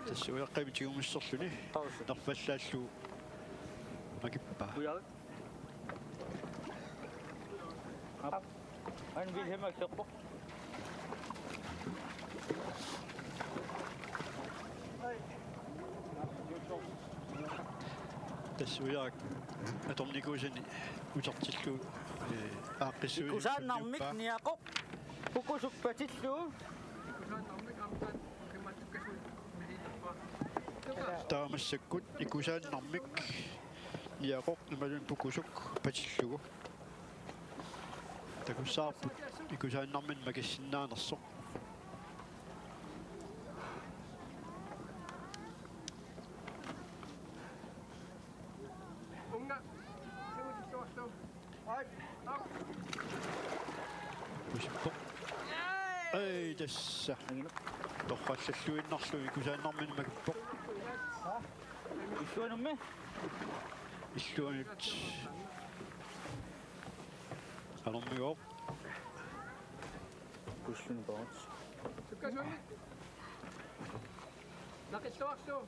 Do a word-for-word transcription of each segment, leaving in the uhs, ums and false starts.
Tassa ujaqqamik tigumisserluni. Pause. Nerfallaallugu makippaa. Ujaqqat. Aap. Aana Vilhelm akserpoq. Tassa ujarak atornikuusani utertillugu, ee, aaqqissuisoq. Ikusaannarmik sunniuppaa. Niaqoq. Pukusuk patillugu. Taava massakkut ikusaannarmik niaqoq imaluunniit pukusuk patillugu. Takussavarput ikusaannarminik makissinnaanersoq. Pusippoq. Ai, tassa. Torrallalluinnarlugu ikusaannarminik makippoq. Illuanummi? Illuanut. Qanormigooq. Pusillunik paarnartoq. Sukkasuumik. Naqilluarlugu.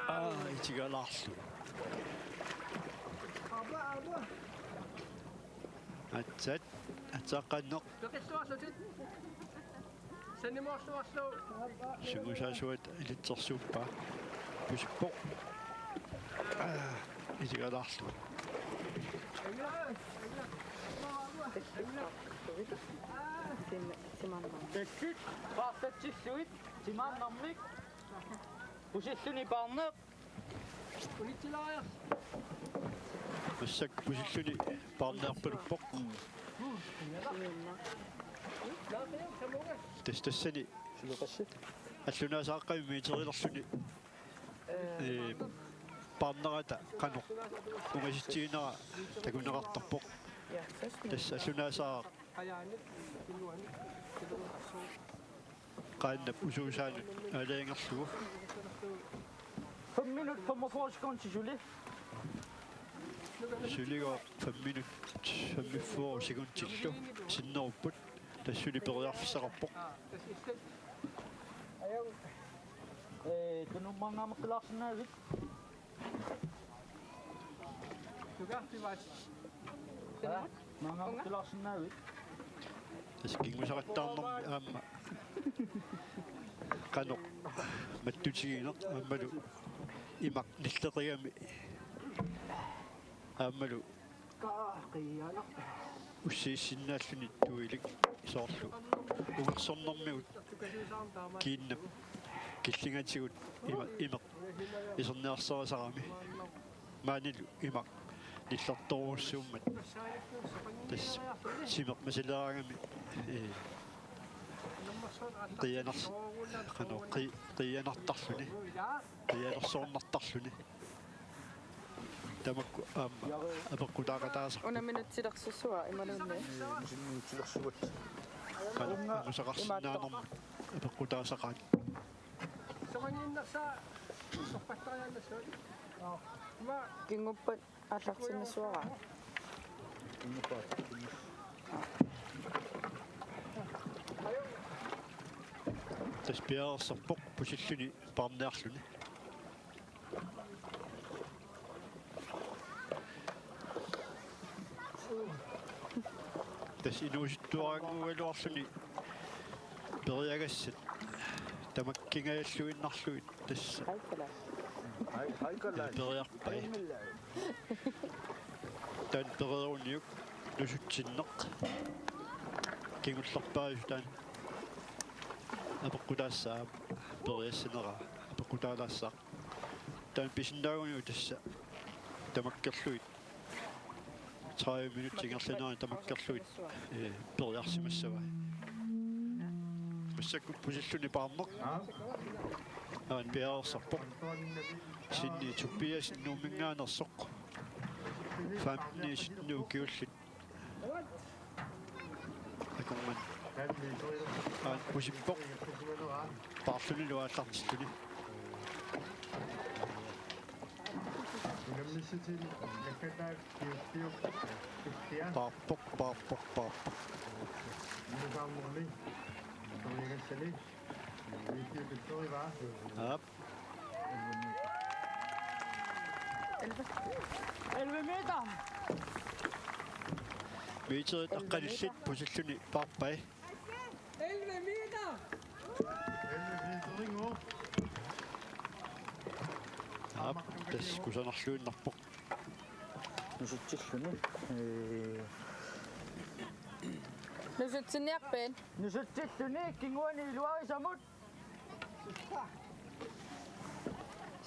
Aa, itigalaarlugu. Atsat, atsaaqqanneq. Naqilluarlutit. Sannimoorluarlugu. Sungusaasuat ilitsersuuppaa. Pusippoq. Aa, itigalaarlugu. Tassit paartatsillugit timaannarmik. Pusilluni paarneq. Massakkut pusilluni paarniarpaluppoq. Tassa tassani allunaasaaqqami meterilerluni, ee, paarnerata qanoq ungasitsiginera takuneqartarpoq. Tassa allunaasaaq qaannap usuusaanut aalajangerlugu. Fem minut, femogfyrre sekund til Julie. Suligooq fem minut, femogfyrre sekundillu sinnerupput. Tassa suli periarfissaqarpoq. Ee, tunummangaammat qilaarsinnaavit. Tugaartivaat. Maanga pilaarsinnaavit? Tassa kinguseqattaarnermi aamma qanoq mattutigineq aammalu imaq nilleqigami aammalu ussiissinnaalluni tuilik soorlu ungersornermigut kiinnap killingatigut ima-, imeq iserniarsarisarami. Maanilu imaq nillertorujussuummat. Tassa timeq masileraangami, ee, qiianars-, qanoq, qi-, qiianartarluni. Qiianersoornartarluni. Tamakku aamma apeqqutaaqataasarput. Una minut tilersussua imaluunniit. Ee, minut tilersuat. Qanoq, imaattoq, angusaqarsinnaanermut apeqqutaasaqaat. Soqangiinnarsaa sorpattariaannassuat. Ima. Kinguppat aallartinnassuara. Kinguppat. Tassa piareersarpoq pusilluni paarniarluni. Tassa inuusuttuaraannguugaluarluni periagassat tamakkingajalluinnarlugit tassa. Hej, Kalle. Hej, hej, Kalle. Periarpai. Taanna pereeruniuk nusutsinneq. Kingullerpaasut taanna apeqqutaassaaq periassanera apeqqutaalaassaaq. Taanna pisinnaaguniuk tassa tamakkerlugit tredive minutsit ingerlaneranni tamakkerlugit, ee, periarsimassavai. Massakkut pusilluni paarneq. Aana piareersarpoq. Sinni Tobiassen Nuumminngaanneersoq. Femten sytten ukiullit. Akornanni. Aana pusippoq. Paarlunilu aallartilluni. Paarpoq, paarpoq, paarpoq. Aap. Elleve meter. Meterit aqqanillit pusilluni paarpai. Elleve meter. Aap, tassa kusanarluinnarpoq. Nusutsilluni. Ee. Nusutsinniarpit? Nusutsilluni, kinguani iluarisamut.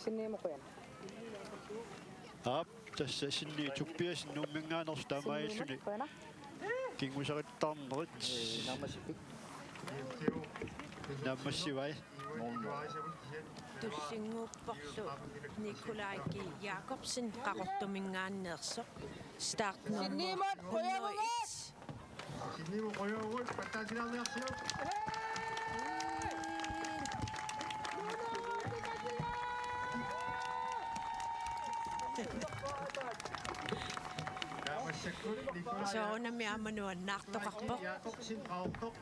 Sinniimut qujanaq. Aap, tassa Sinniit Tobiassen Nuumminngaanneersoq taamaalilluni. Sinniimut qujanaq. Kinguseqattaarnerit. Ee, naammassippit? Naammassivai. Tullinnguupporlu Nikolaj G. Jakobsen Qaqortuminngaanneersoq. Startnummer Sinniimut qujavugut! Sinniimut qujavugut, pattaasilaarniarsiuk. Soorunami aamma nuannaartoqarpoq. Jakobsen Qaqortoq.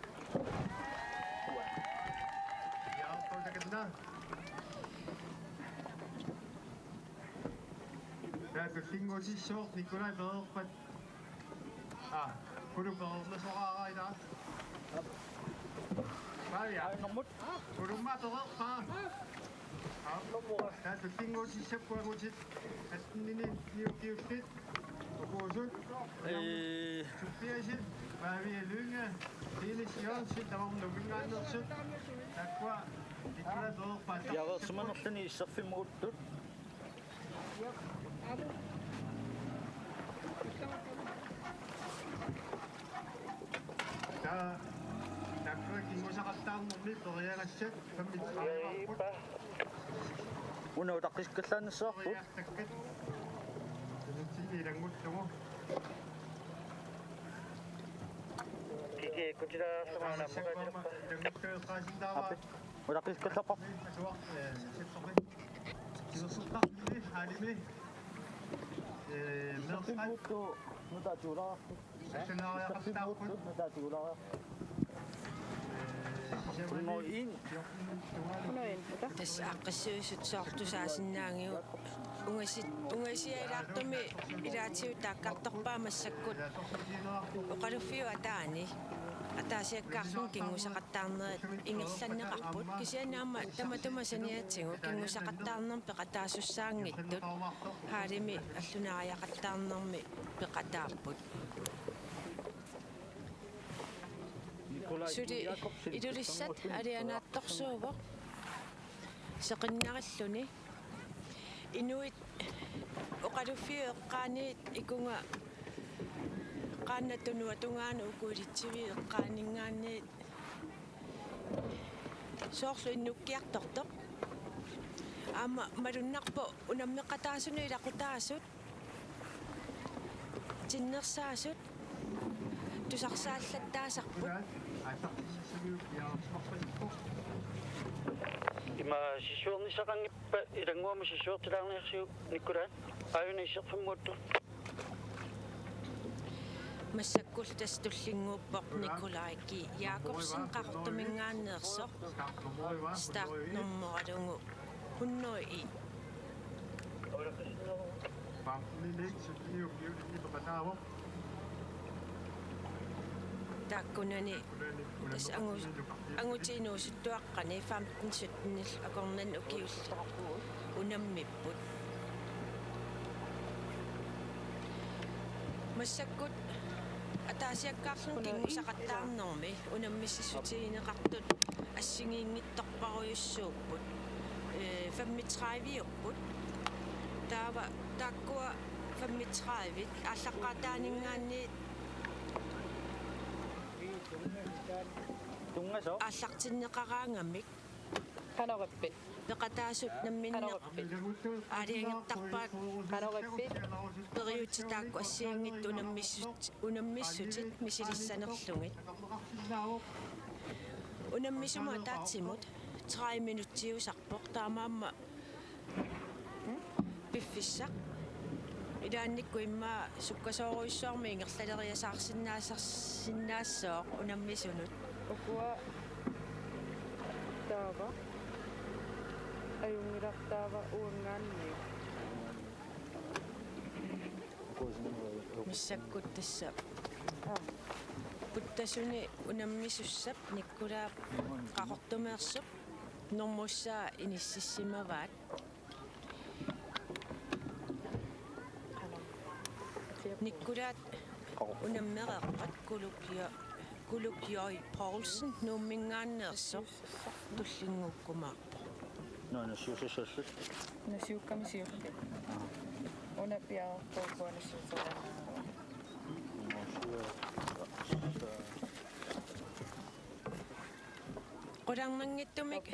Jakob takanna. Taava tullinnguutissooq Nikolaj pereerpat. Aa, Pulu pereernasoraara ilaa. Pavia. Pulumma pereerpaa. Aa. Taava tullinnguutissappat angutit. Attenini niukiullit. Ukuusut. Ee. Tobiassen, Pavia Lynge, Dennis Jørgensen, tamarmik Nuumminngaanneersut. Taakkua Nikolaj pereerpaat. Javeersimanerluni isserfimmuuttut. Taa, taakkua kinguseqattaarnermi periagassat femogtredive. Una utaqqissikkallarnissaarput. Periartakkat. Tunutsinni ilanngullugu. Kiki, kutila, samana, mukajappa. Apit. Utaqqissikkallarpa? Ee, Meersat. Nutaatiulaarput. Nutaatiulaarput. Ee, Tassa aaqqissuisut soorlu tusaasinnaanngilagut. Ungasit-, ungasiaalaartumik ilaatigut taakkartorpaa massakkut oqaluffiup ataani ataasiakkaarluni kinguseqattaarnerit ingerlanneqarput, kisianni aamma tamatuma saniatigut kinguseqattaarnermi peqataasussaanngitsut hallimi allunaariaqattaarnermi peqataapput. Suli Ilulissat alianaatsorsuuvoq seqinnarilluni. Inuit oqaluffiup eqqaaniit ikunga qaannat tunuata tungaanut uku ilitsersuit eqqaaninngaanniit soorlu innukkiartortoq. Aamma malunnarpoq unammeqataasunut ilaqutaasut tinnersaasut tusarsaallattaasarput. Ima sissuernisaqanngippat ilannguamut sissuertilaarniarsiuk Nikolaj? Aajuna isserfimmuuttut. Massakkullu tassa tullinnguuppoq Nikolaj G. Jakobsen Qaqortuminngaanneersoq startnummeralugu hundrede og en. Taakkunani tassa angu-, angutit inuusuttuaqqani femten syttenillu akornanni ukiullit unammipput. Massakkut ataasiakkaarluni kinguseqattaarnermi unammississutigineqartut assigiinngitsorpassuupput, ee, femogtredive-upput. Taava taakkua femogtredive aallaqqaataaninngaanniit Tunngasoq. Aallartinneqaraangamik. Qanoq ippit? Peqataasut namminneq. Qanoq ippit? Aalajangertarpaat. Qanoq ippit? Periutsit taakku assigiinngitsut unammissut-, unammissutit misilissanerlugit. Unammisumut ataatsimut tredive minutsiusarpoq, taamaammat piffissaq. Ilaannikkut immaqa sukkasoorujussuarmik ingerlaleriasaarsinnaasarsinnaassooq unammisunut. Ukua taava ajunngilartaava uanngaanniit. Massakkut tassa. Aa. Puttasuni unammisussap Nikkulaap Qaqortumeersup normussaa inississimavaat. Nikkulaat unammereerpat Kuluk J-, Kuluk J. Poulsen Nuumminngaanneersoq tullinnguukkumaarpoq. Nå, nassiussassallu. Nassiukkami siulleq. Aa. Una piareerpoq ukua nassiussassallu. Nå, siu-, Qularnanngitsumik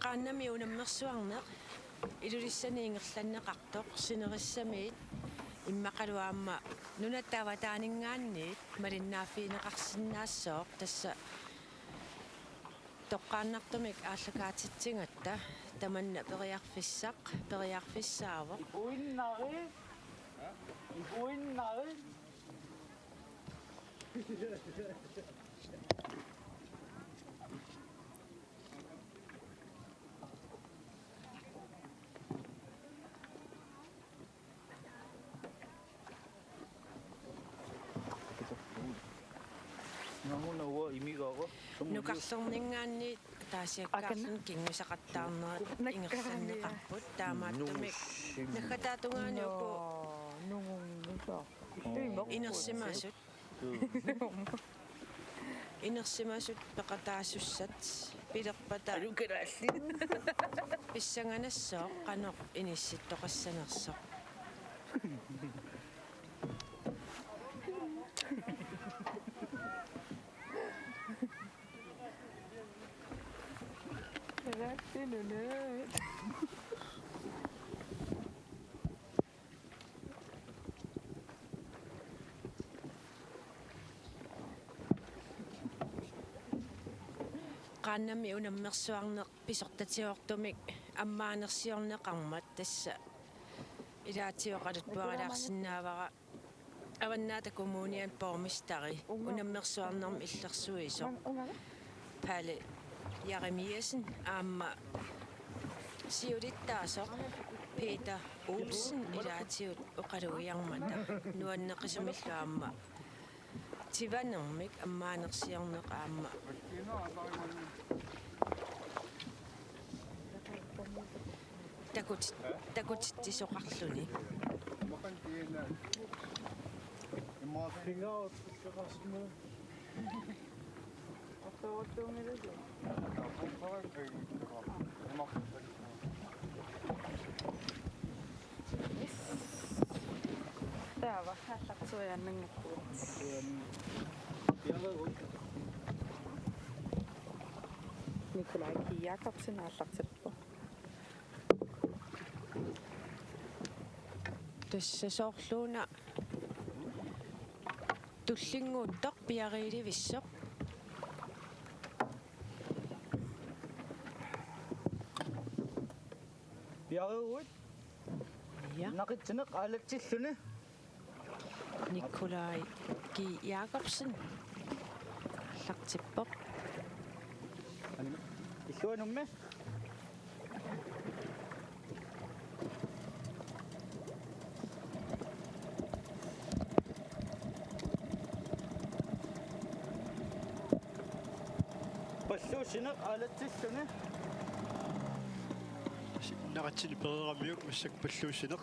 qaannami unammersuarneq Ilulissani ingerlanneqartoq sinerissamiit immaqalu aamma nunatta avataaninngaanniit malinnaaffigineqarsinnaassooq, tassa toqqaannartumik aallakaatitsigatta tamanna periarfissaq, periarfissaavoq. Ipuinnari. Ipuinnari. Nukarlerninngaanniit ataasiakkaarluni kinngusaqattaarnerat ingerlanneqarput, taamaattumik naggataata tungaanut uku inersimasut. Inersimasut peqataasussat pilerpata. Alukaraalli. Pissanganassooq qanoq inissittoqassanersoq. Kalaallit Nunaat. Qaannami unammersuarneq pisortatigoortumik ammaanersiorneqarmat, tassa ilaatigut oqaluttuarilaarsinnaavara Avannaata Kommuniani borgmesteri, unammersuarnermi illersuisoq Palle Jeremiassen aamma siulittaasoq Peter Olsen ilaatigut oqalugiarmata nuanneqisumillu aamma tivanermik ammaanersiorneq aamma takuti-, takutitsisoqarluni. Taava aallarteriaannanngorpugut. Nikolaj Jakobsen aallartippoq. Tassa soorluuna tullinnguuttoq piariilivissoq. Piareeruit. Ja. Naqitsineq aalatsilluni. Nikolaj G. Jakobsen aallartippoq. Illuanummi. Palluussineq aalatsilluni. Naqitsineq pereeramiuk massakkut palluussineq.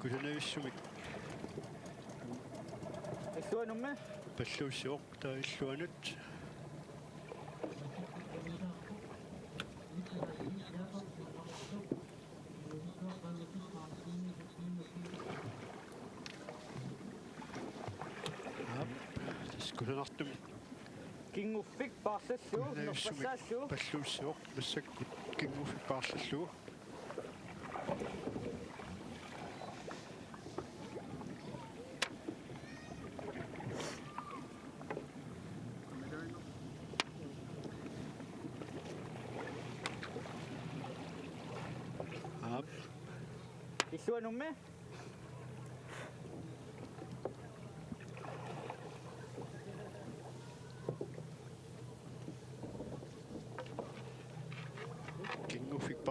Kusanavissumik. Illuanummi. Palluussivoq taava illuanut. Aap, tassa kusanartumik. Kinnguffik paarlallugu, kusanavissumik nerpassaallugu. Palluussivoq massakkut kinnguffik paarlallugu. Aap. Illuanummi?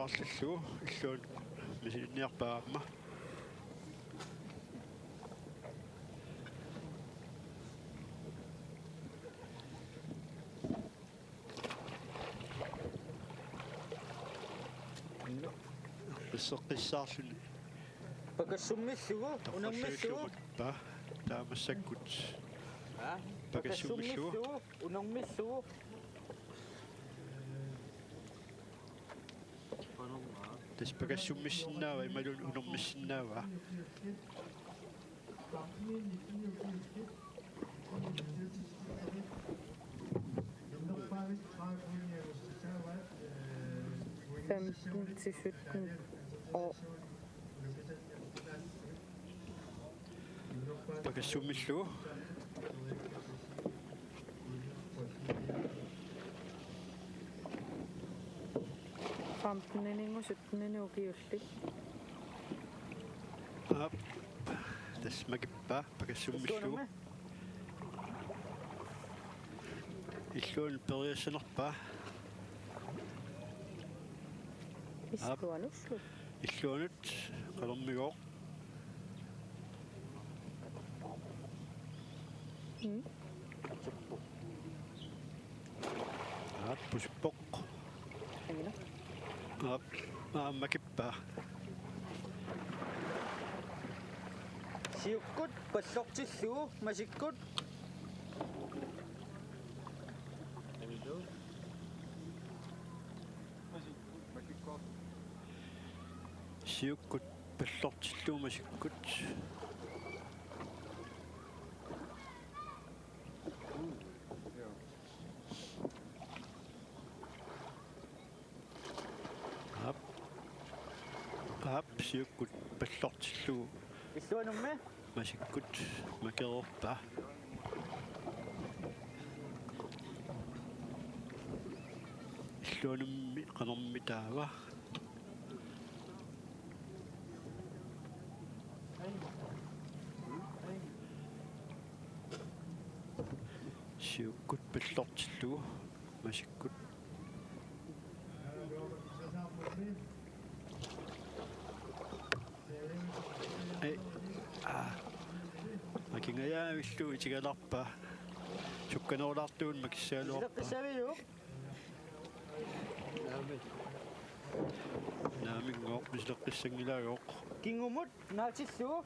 Arlallu illuanut misilinniarpaa aamma. Pisseqqissaarluni. Pakassummillugu, unermillugu. Torralluarlugu makippa. Taava massakkut. Aa? Pakassummillugu. Pakassummillugu, unermillugu. Tassa pakassummissinnaava imaluunniit unermissinnaava? Femten til sytten år. Pakassummillugu. Femten-inik sytten-inik ukiullit. Aap. Tassa makippa pakassummillugu. Illuanut periassanerpaa. Aap. Illuanut. Illuanut qanormigooq. Mm. Aap, pusippoq. Angina. Aap, aamma makippa. Siukkut pallortillugu masikkut. Siukkut pallortillugu masikkut. Aap. Aap, siukkut pallortillugu. Illuanummi? Masikkut makereerpaa. Illuanummi qanormi taava? Siukkut pallortillugu masikkut. Ei. Aa. Makingajaavillugu itigalarpaa. Sukkanerulaartugut makissagaluarpaa. Misileqqissaviuk? Naamigooq, misileqqissanngilagooq. Kingumut naatillugu.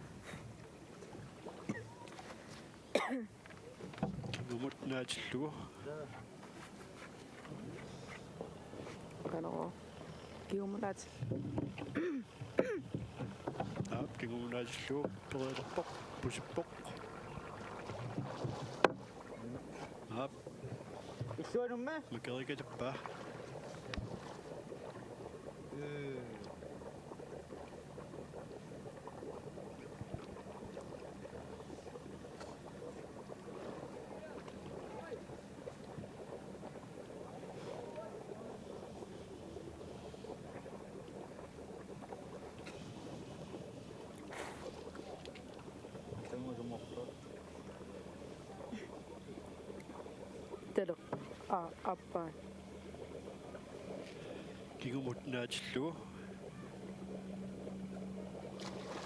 Kingumut naatillugu. Qanoq. Kingumut naatillugu. Aap, kingumut naatillugu. Perialerpoq, pusippoq. Aap. Illuanummi? Makerikatappa. Tele. Aa, aappaa. Kingumut naatillugu.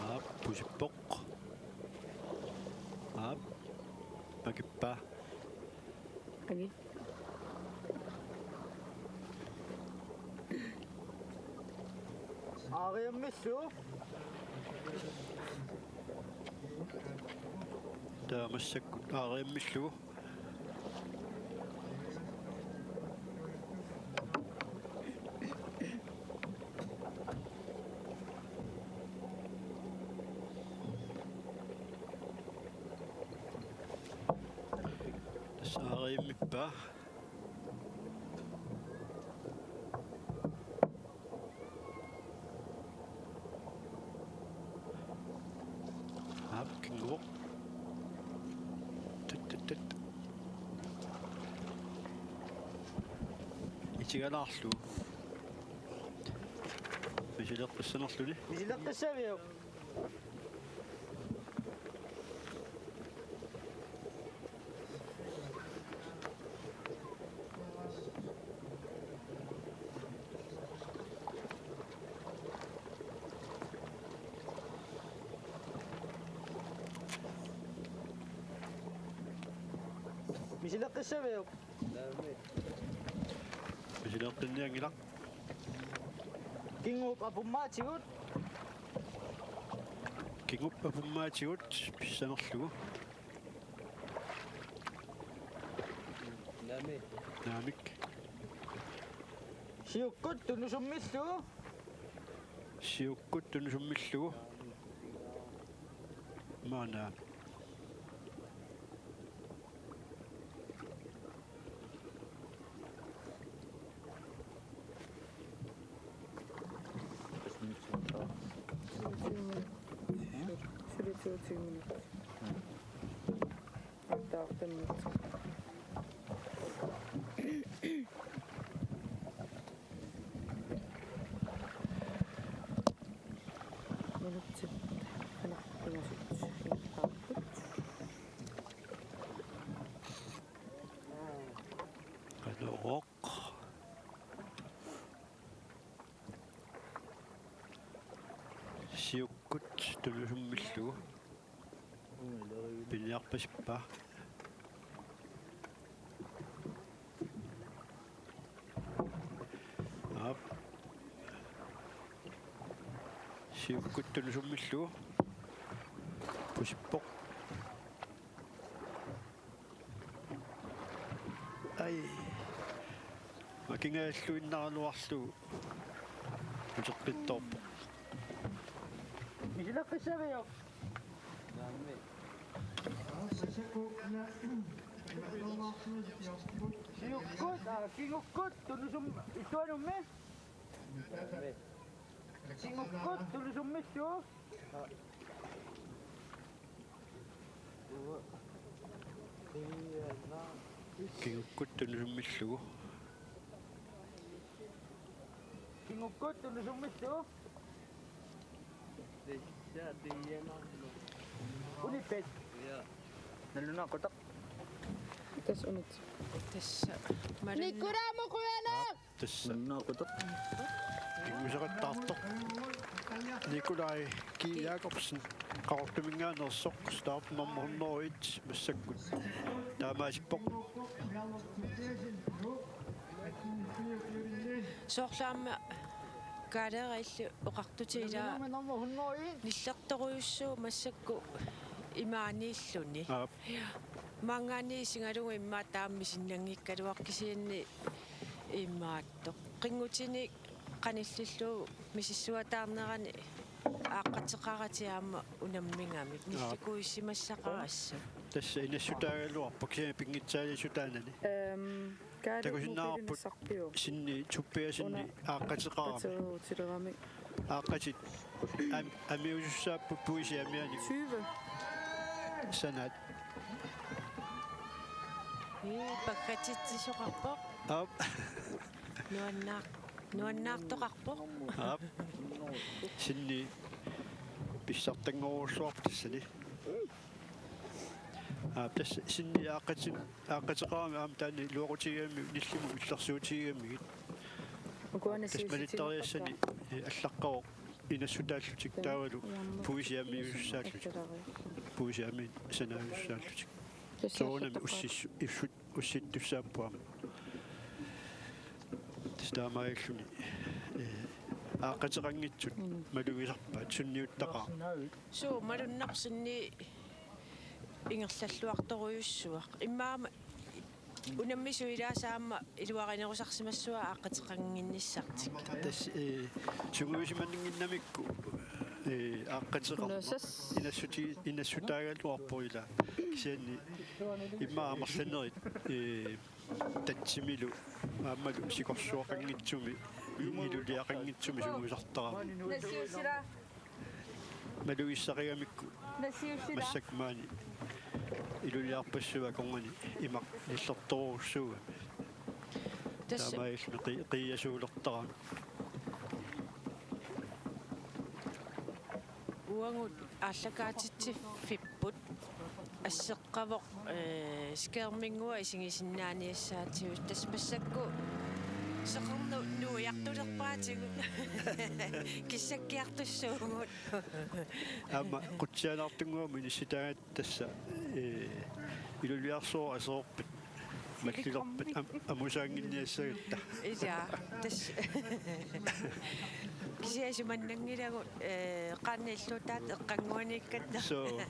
Aap, pusippoq. Aap, makippaa. Angi. Aariammillugu. Taava massakkut aariammillugu. Tassa aariammippaa. Aap, kingumut. Tut, tut, tut. Itigalaarlugu. Misileqqissanerluni. Misileqqissaviuk? Misileqqissaviuk? Misileqqinnianngilaq. Kingup apummaatigut. Kingup apummaatigut pissanerlugu. Naamik. Siukkut tunusummillugu. Siukkut tunusummillugu. Maanna. Syvogtyve timer. Attaartunnut. Minutsit qanartumasut ippaarput. Qanorooq. Siukkut tunusummillugu. Piniarpasippaa. Aap. Siukkut tunusummillugu. Pusippoq. Ai. Makingaalluinnaraluarlugu uteqqittoorpoq. Misileqqissaviuk? Siukkut, aa, kingukkut, tunusum-, illuanummi? Kingukkut, tunusummillugu? Kingukkut tunusummillugu. Kingukkut tunusummillugu. Unippit. Nalunaaqutaq. Tassa unit. Tassa. Nikolai, qujanaq! Tassa. Nalunaaqutaq. Pinngusaqattaartoq. Nikolai G. Jakobsen. Qaqortuminngaanneersoq, start nummer hundrede og et massakkut. Taamaasippoq. Soorlu aamma Kaaleera illit oqartutit, ilaa, nillertorujussuuvoq massakkut imaaniilluni. Aap. Maanngaanniit isigalugu immaqa taama misinnanngikkaluarpoq, kisianni imaattoq. Qinngutinik qanillillugu misissuataarnerani aaqqateqaratik aamma unammigamik. Aap. Nillikuuissimassaqarassuk. Tassa inassutaagaluarpoq, kisianni pinngitsaaliissutaanani. Øhm, Kaaleera takusinnaavarput mobilinissarpiuk? Sinni suppiasinni una aaqqateqarami. Aaqqatit am-, amiusussaapput puisi amianik. Tyve. Sanaat. Ii, pakkatitsisoqarpoq. Aap. Nuannaar-, nuannaartoqarpoq. Aap. Sinni pissartanngorujussuarpoq tassani. Aap, tassa sinni aaqqati-, aaqqateqarami aamma taanna iluaqutigigamigit, nillimut illersuutigigamigit. Ukuana tassa siusitigineqarpoq. Malittariassani, eh, allaqqavoq inassutaallutik taavalu puisi amiusussaallutik. Puisi amiit sanaajussaallutik. Tassa soorunami ussittussaappoq aamma. Tassa taamaalilluni, eh, aaqqateqanngitsut malugisarpaat, sunniuttaqaaq. Suu, malunnarpoq sinni ingerlalluartorujussuaq. Immaqa unammisut ilaasa aamma iluarinerusarsimassuat aaqqateqannginnissartik. Tassa, eh, sungiusimanninnginnamikku, eh, aaqqateqarpoq. Unasas. Inassuti-, inassutaagaluarpoq ilaa. Kisianni immaqa amerlanerit, eh, tatsimilu aammalu sikorsuaqanngitsumi, i-, iluliaqanngitsumi sungiusartarami. Nassiussila. Malugissaqigamikku. Nassiussila. Massakkut maani iluliarpassuit akornanni imaq nillertorujussuugami. Tassa. Taamaalilluni qi-, qiiasuulertarami. Uagut aallakaatitsiffipput asseqqavoq, eh, skærminnguaq isigisinnaaniassaatigut. Tassa massakkut seqernup nuiartulerpaatigut. Kissakkiartussuugut. Aamma qutsialaartunnguamik inissitaagatta tassa, eh, iluliarsuaq aserorpit. Mallilerpat am-, amusaannginniassagatta. Ilaa, tassa. Kisianni isumannanngilagut, eh, qaannilluutaat eqqannguaniikkatta. So.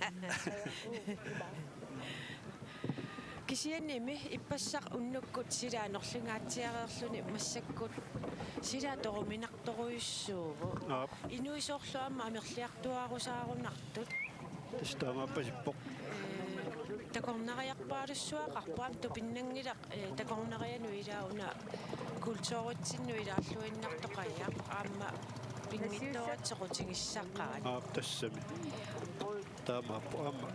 Kisiannimi ippassaq unnukkut sila anorlingaatsiareerluni massakkut sila toruminartorujussuuvoq. Aap. Inuit soorlu aamma amerliartuaarusaarunartut. Tassa taamaappasippoq. Eh, takornariarpaalussuaqarpoq aamma tupinnanngilaq, eh, takornarianut ilaa una kulturitsinnut ilaarluinnartoqajaaq aamma pinngitsooratsequtigissaqaat. Aap, tassami. Taamaappoq aamma,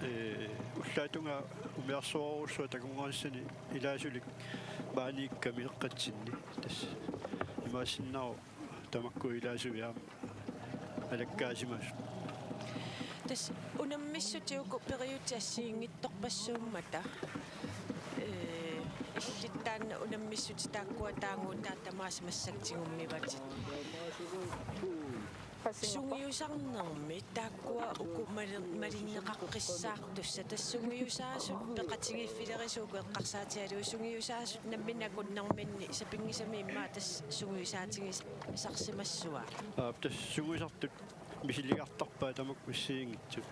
eh, ullaatungaa umiarsuarujussuaq takunngaanissani ilaasulik maaniikkami eqqatsinni. Tassa imaassinnaavoq tamakku ilaasui aamma alakkaasimasut. Tassa unammissutit uku periutsit assigiinngitsorpassuummata, eh, illit taanna unammissutit taakkua taaguutaat tamaasa massakkut tigummivatit. Sungiusarnermi taakkua uku mali-, malinneqaqqissaartussat, tassa sungiusaasut peqatigiiffilerisut uku eqqarsaatigalugit sungiusaasut namminneq akunnerminni sapinngisamik immaqa tassa sungiusaatigisarsimassuat. Aap, tassa sungiusartut misiligartarpaat tamakku assigiinngitsut.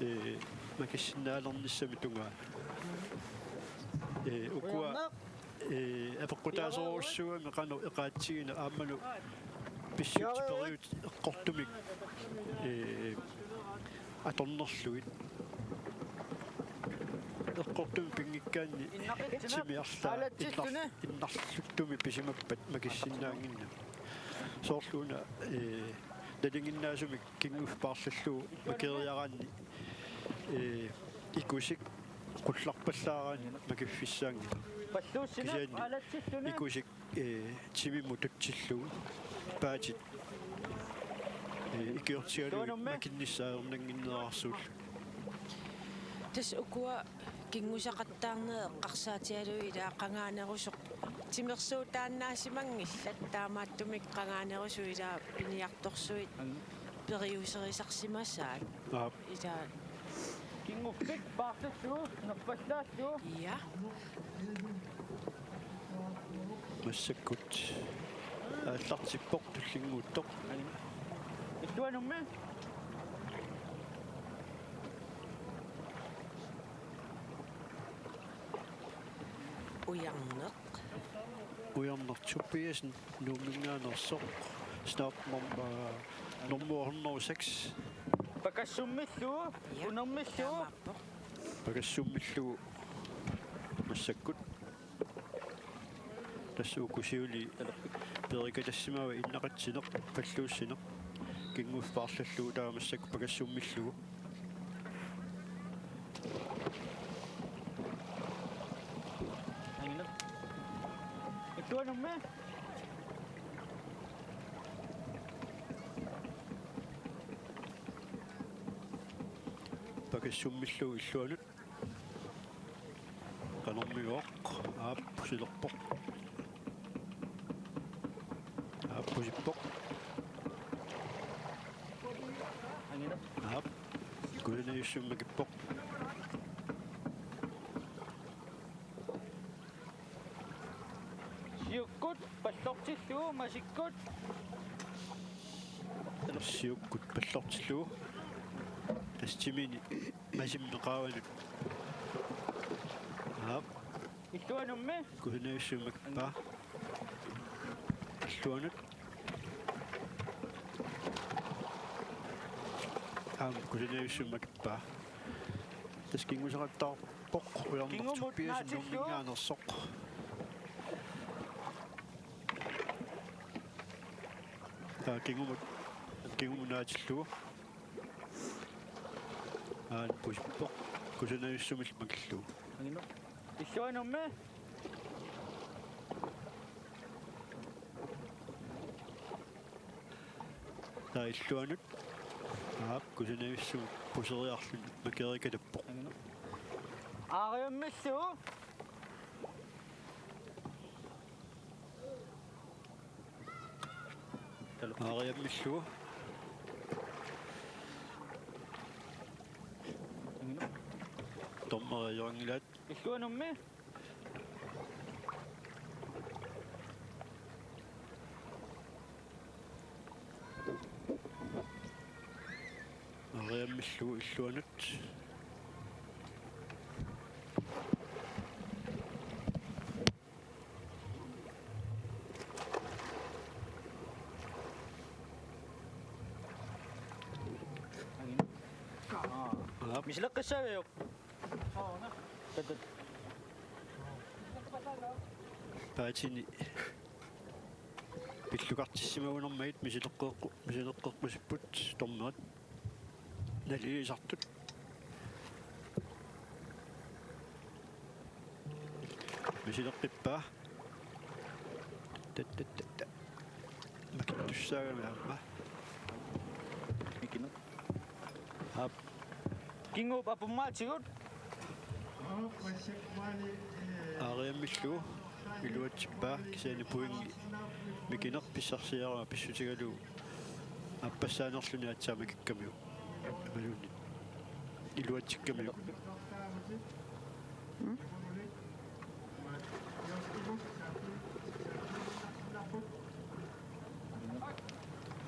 Ee, makissinnaalernissamik tungaanut. Ee, ukua, ee, apeqqutaasorujussuugami qanoq eqaatsigineq aammalu pissutsit periutsit eqqortumik, ee, atornerlugit. Eqqortumik pinngikkaanni timi arlaat innar-, innarluttumik pisimappat makissinnaannginnami. Soorlu una, ee, nalinginnaasumik kinguffik paarlallugu makeeriaraanni, ee, ikusik qullarpallaaraanni makiffissaanngilaq. Kisianni ikusik, ee, timimmut tutsillugu paatit, ee, ikiortigalugit makinnissaat ajornannginnerarsuullugit. Tassa ukua kingusaqattaarneq eqqarsaatigalugit ilaa qangaanerusoq timersuutaannaasimanngillat, taamaattumik qangaanerusoq ilaa piniartorsuit periuserisarsimasaat. Aap. Ilaa. Kinguffik paarlallugu nerpallaallugu. Ja. Massakkut aallartippoq tullinnguuttoq. Illuanummi. Ujarneq. Ujarneq Tobiassen Nuumminngaanneersoq. Start nummer, nummer hundrede og seks. Pakassummillugu, ja, unermillugu. Taamaappoq. Pakassummillugu massakkut. Tassa uku siulii perikatassimavat innaqatsineq, palluussineq. Kinguffik paarlallugu taava massakkut pakassummillugu. Illuanummi. Pakassummillugu illuanut. Qanormigooq, aap, pusilerpoq. Aap, pusippoq. Aap, kusanavissumik makippoq. Siukkut pallortillugu masikkut. Siukkut pallortillugu. Tassa timini masimmi qaavanut. Aap. Illuanummi. Kusanavissumik makippaa. Illuanut. Aamma kusanavissumik makippaa. Tassa kingusaqattaarpoq Ujarneq Tobiassen Nuumminngaanneersoq. Taava kingumut, kingumut naatillugu. Aana pusippoq. Kusanavissumillu makillugu. Illuanummi. Taava illuanut. Aap, kusanavissumik puseriarluni makeerikatappoq. Aariammillugu. Aariammillugu. Dommeri ajorinngilaat. Illuanummi. Areammillu illuanut. Aap. Misileqqissaaviuk? Paatini pillukartissimagunarmagit misileqqeqqu-, misileqqeqqusipput dommerit naligiisartut. Misileqqippaa. Tattattatta. Makittussaagami aamma. Mikineq. Aap. Kinguup apummaatigut. Areammillu iluatsippaa kisianni pointi Mikineq pissarsiarama pissutigalugu aappassaanerluni aatsaat makikkamiuk. Imaluunniit iluatsikkamiuk.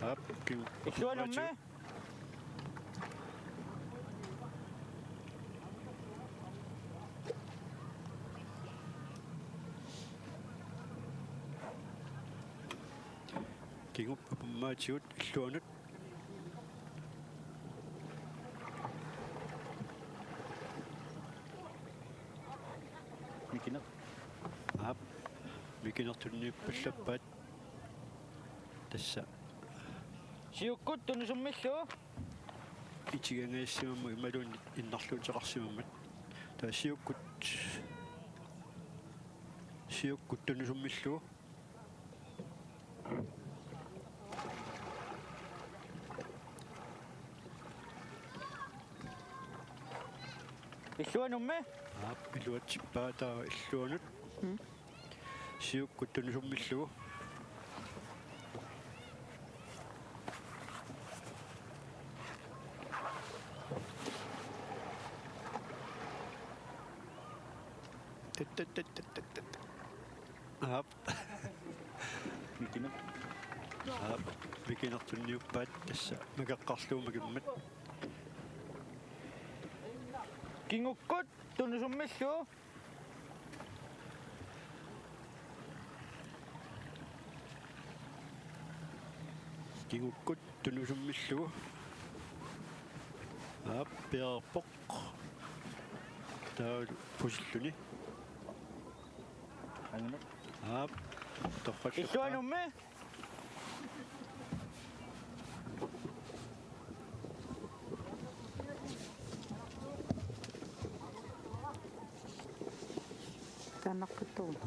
Aap, kiu-, illuanummi. Kinguup apummaatigut illuanut. Mikineq. Aap, Mikineq tunniuppallappaat. Tassa. Siukkut tunusummillu. Itigangajassimammut imaluunniit innarluuteqarsimammat. Taava siukkut. Siukkut tunusummillu. Illuanummi? Aap, iluatsippaa taava illuanut. Mm. Siukkut tunusummillu. Aap. Mikineq. Aap. Mikineq tunniuppaat tassa makeqqarlugu makimmat. Kingukkut tunusummillu. Kingukkut tunusummillu. Aap, piareerpoq. Taavalu pusilluni. Aap, torrallappa. Illuanummi. Taannaqqittugut.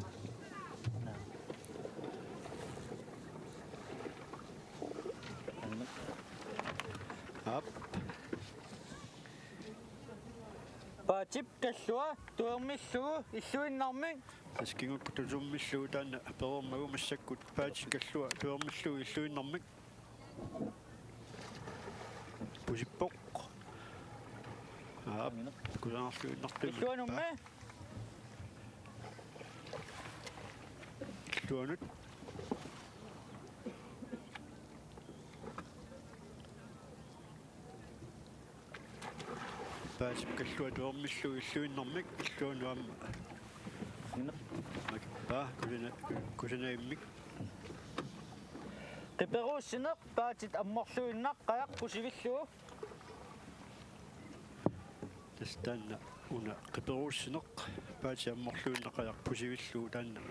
Aap. Paatip kallua tuermillugu illuinnarmik. Tassa kingukkut tunusummillu taanna pereermagu massakkut Paatip kallua tuermillugu illuinnarmik. Pusippoq. Aap, kusanarluinnartuummat. Illuanummi. Illuanut. Paatip kallua tuermillugu illuinnarmik illuanut aamma. Makippaa kusana-, kusanavimmik. Qiperuussineq Paatit ammorluinnaq qajaq pusivillugu. Tassa taanna una qiperuussineq Paatit ammorluinnaq qajaq pusivillugu taanna.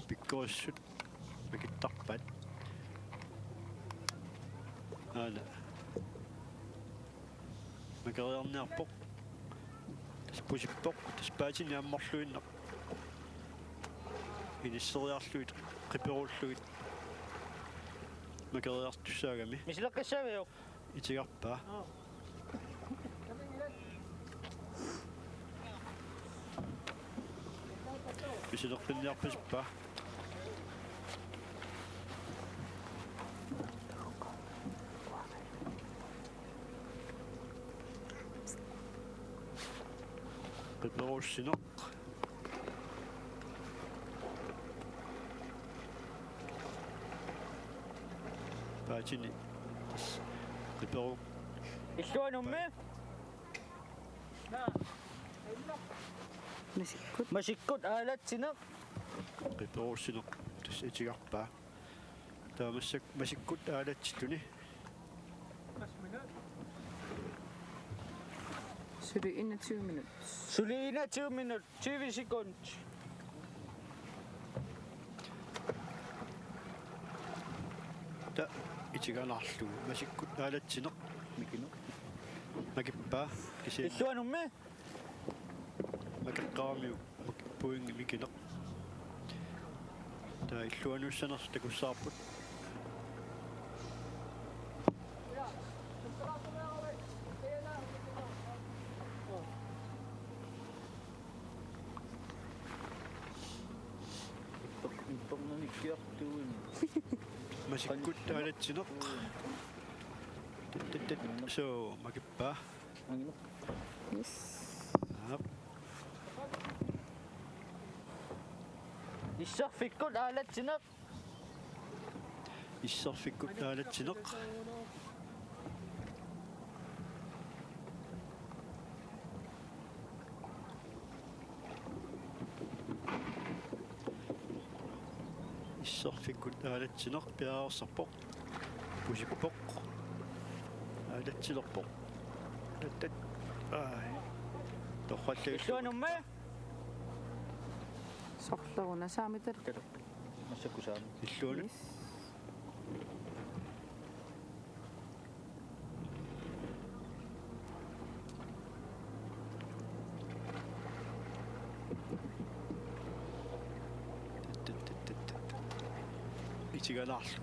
Pikkorissut makittarpaat. Aana. Makeriarniarpoq. Tassa pusippoq. Tassa Paatini ammorluinnaq. Inisseriarlugit, qiperuullugit. Makeriartussaagami. Misileqqissaaviuk? Itigarpaa. Misilerpinniarpasippaa. Qipersineq. Paatini. Qiperu. Illuanummi. Masikkut. Masikkut aalatsineq. Qipersineq. Tassa itigarpaa. Taava massak-, masikkut aalatsilluni. Suli enogtyve minut. Suli enogtyve minut. Tyve sekund. Taava itiganarlu. Masikkut aalatsineq. Mikineq. Makippaa. Kisianni. Illuanummi. Makeqqaaramiuk, mak-, pointi mikineq. Taava illuanussanersut takussavarput. Masikkut aalatsineq. Tit, tit, tit. Suu, makippaa. Yes. Aap. Isserfikkut aalatsineq. Isserfikkut aalatsineq. Isserfikkut aalatsineq piareersarpoq. Pusippoq. Aalatsilerpoq. Tattat. Ai. Torrallagillu. Illuanummi. Sorleruna saamital. Massakkut saami. Illuanut. Yes. Itiganarlu.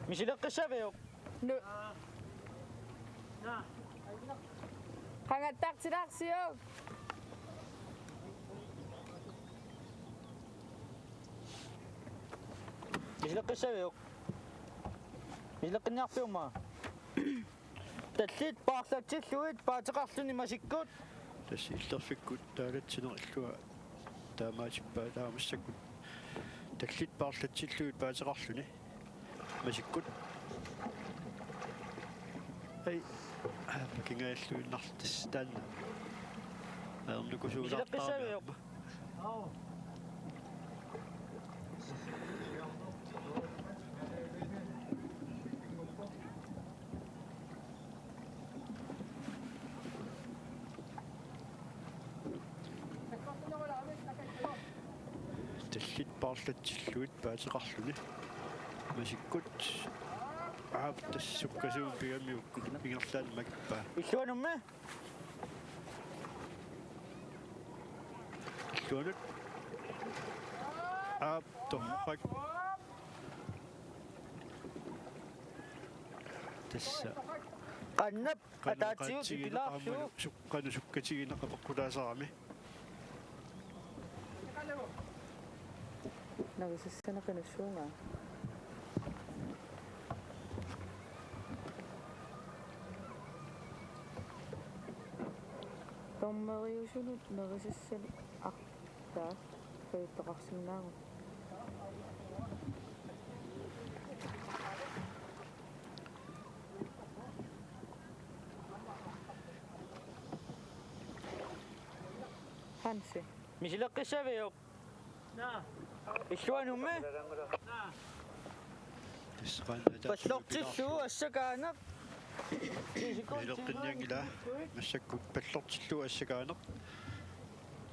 Misileqqissaviuk? Nu. Qangattartilaarsiuk. Misileqqissaviuk? Misileqqinniarpiuk aamma? Tallit paarlatsillugit paateqarluni masikkut. Tassa illerfikkut aalatsineq illua taamaatippaa taava massakkut. Tallit paarlatsillugit paateqarluni. Masikkut. Ai. Aa, pakingajalluinnarluta tassa taanna. Ajornakusuulaartarami. Misileqqissaviuk? Tallit paarlatsillugit paateqarluni. Masikkut. Aap, tassa sukkasuumik pigamiuk ingerlaannaq makippaa. Illuanummi. Illuanut. Aap, torrak. Tassa. Qannap. Qanoq ataatigut ataatsigineq ipilaarlugu. Aammalu suk-, qanoq sukkatigineq apeqqutaasarami. Narisassaneq qanussuunga. Dommeriusunut narisassaneq artaa pajuttaqarsinnaagut. Hansi. Misileqqissaviuk? Illuanummi? Pallortillugu assakaaneq. Misileqqinnianngilaq. Massakkut pallortillugu assakaaneq.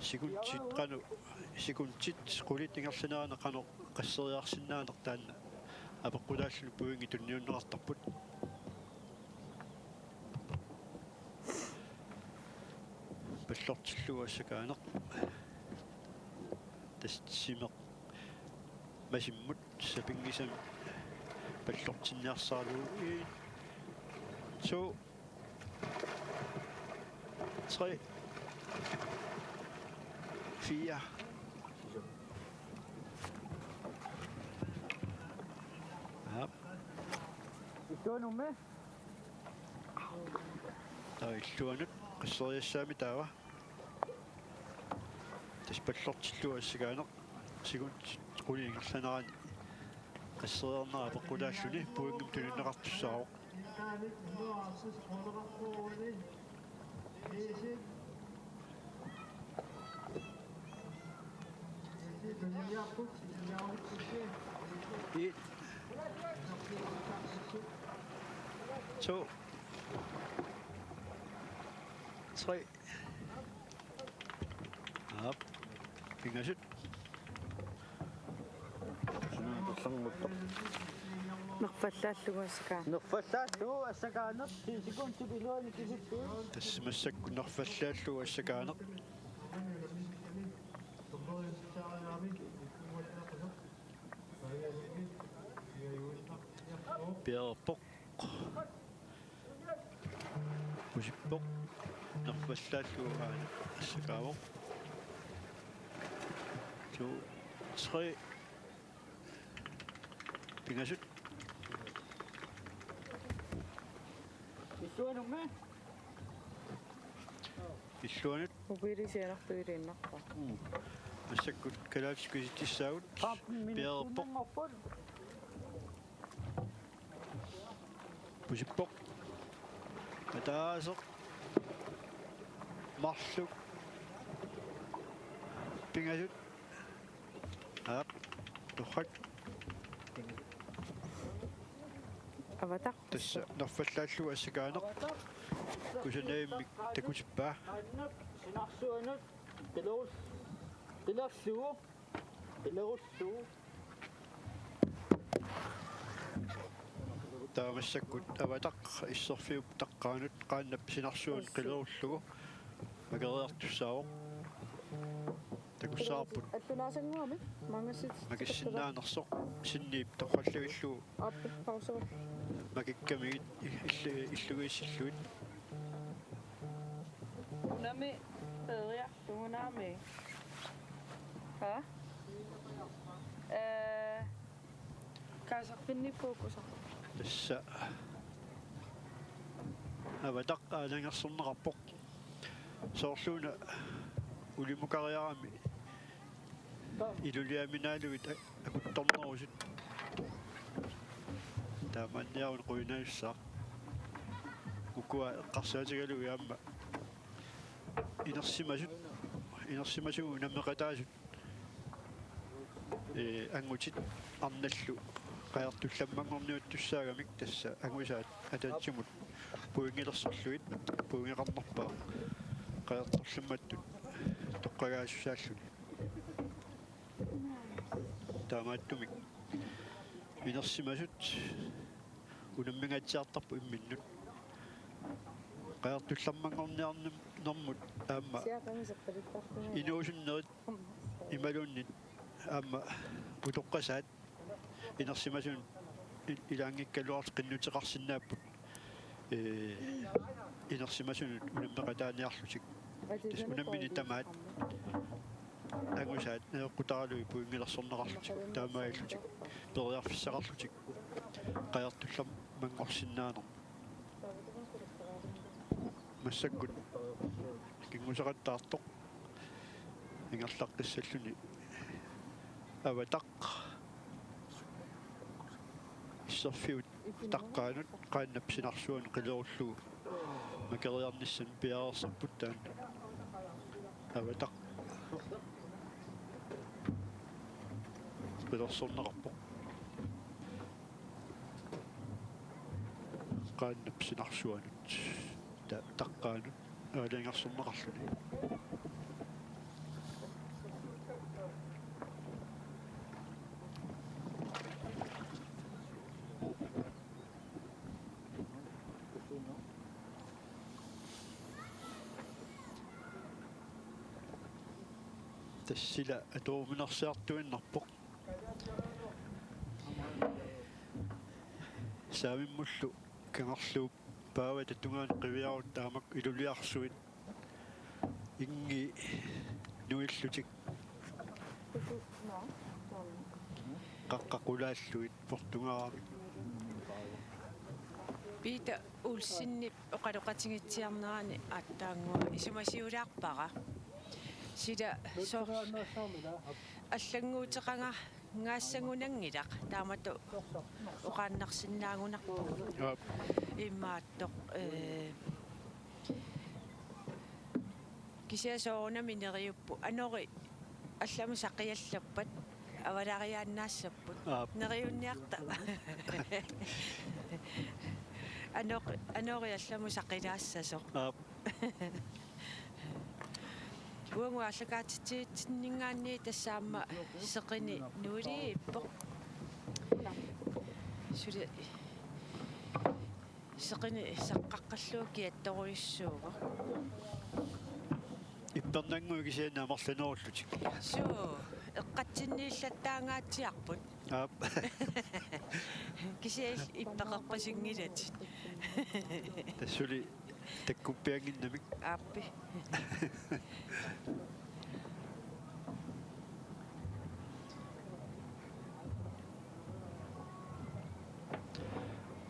Sekundit qanoq, sekundit qulit ingerlaneranni qanoq qasseriarsinnaaneq taanna apeqqutaalluni pointit tunniunneqartarput. Pallortillugu assakaaneq. Tassa simeq masimmut sapinngisamik pallortinniarsaralugu. En, to, tre, fire. Aap. Illuanummi. Illuanut qasseriassaammi taava. Tassa pallortillugu assakaaneq sekundit qulit ingerlanerani qasseriarnera apeqqutaalluni pointimik tunineqartussaavoq. Et. To. Tre. Aap. Pingasut. Nerfallaallugu assakaaneq. Nerfallaallugu assakaaneq. Sekundip iluani kisittuit. Tassa massakkut nerfallaallugu assakaaneq. Piareerpoq. Pusippoq. Nerfallaallugu aana assakaavoq. To, tre. Pingasut. Illuanut. Ukiili sianartuiliinnarpaa. Massakkut kalaallisut kisitsissaagut. Piareerpoq. Pusippoq. Ataaseq. Marluk. Pingasut. Aap. Torrak. Avataq. Tassa nerfallaallugu assakaaneq. Kusanaavimmik takutippaa. Sinarsuanut. Qilerul-, qilerlugu. Qilerullugu. Taava massakkut Avataq isserfiup taqqaanut qaannap sinarsuanut qilerullugu makeriartussaavoq. Takussavarput. Allunaasannguamik maangassit. Makissinnaanersoq sinniip torrallavillugu. Aappi, pausa. Makikkamigit illu-, illugiissillugit. Unami peeriarlugu naami. Ha? Ee, kaasarfinni fokuser. Tassa Avataq aalajangersorneqarpoq. Soorluuna ulimukariarami iluliaminaalugit a-, akuttornerusut. Taamaanniaruni quinajussaaq. Ukua eqqarsaatigalugit aamma inersimasut, inersimasugut unammeqataasut, ee, angutit arnallu qajartullammanngorniuttussaagamik tassa angusaat ataatsimut pointilersorlugit pointeqarnerpaaq qajartorlammattut toqqagaassusaalluni. Taamaattumik inersimasut unammingaatsiartarput imminnut. Qajartullammanngorniarnermut aamma inuusunnerit imaluunniit aamma utoqqasaat inersimasunut i-, ilaanngikkaluarlutik qinnuteqarsinnaapput. Ee, inersimasunut unammeqataaniarlutik. Tassa unammineq tamaat angusaat najoqqutaralugit pointilersorneqarlutik, taamaalillutik periarfissaqarlutik qajartullammanngorsinnaanermut. Massakkut kinguseqattaartoq ingerlaqqissalluni Avataq isserfiup taqqaanut qaannap sinarsuanut qilerullugu makeriarnissamut piareersarput taanna. Avataq qilersorneqarpoq. Qaannap sinarsuanut ta-, taqqaanut aalajangersorneqarluni. Tassa ila atoruminarsiartuinnarpoq. Saamimmullu kangerluup paavata tungaanut qiviarutta taamak iluliarsuit inngi nuillutik qaqqaq qulaallugit portungaarami. Peter Olsenip oqaloqatigiitsiarnerani aatsaannguaq isumasiulaarpara. Sila soorlu allannguuteqangaassagunanngilaq taamatut oqaannarsinnaagunarpoq. Aap. Imaattoq, ee, kisianni soorunami neriuppoq. Anori allamut saqiallappat, avalariaannaassapput. Aap. Neriunniarta. Anori, anori allamut saqilaassasoq. Aap. Uagut aallakaatitsivitsinninngaanniit tassa aamma seqini nuuliippoq. Suli seqini saqqaqqallugu kiattorujussuuvoq. Ippernannguit kisianni amerlanerullutik. Suu, eqqatsinniillattaangaatsiarput. Aap. Kisianni ippeqerpasinngilatit. Tassa suli takkuppiannginnamik. Aappi.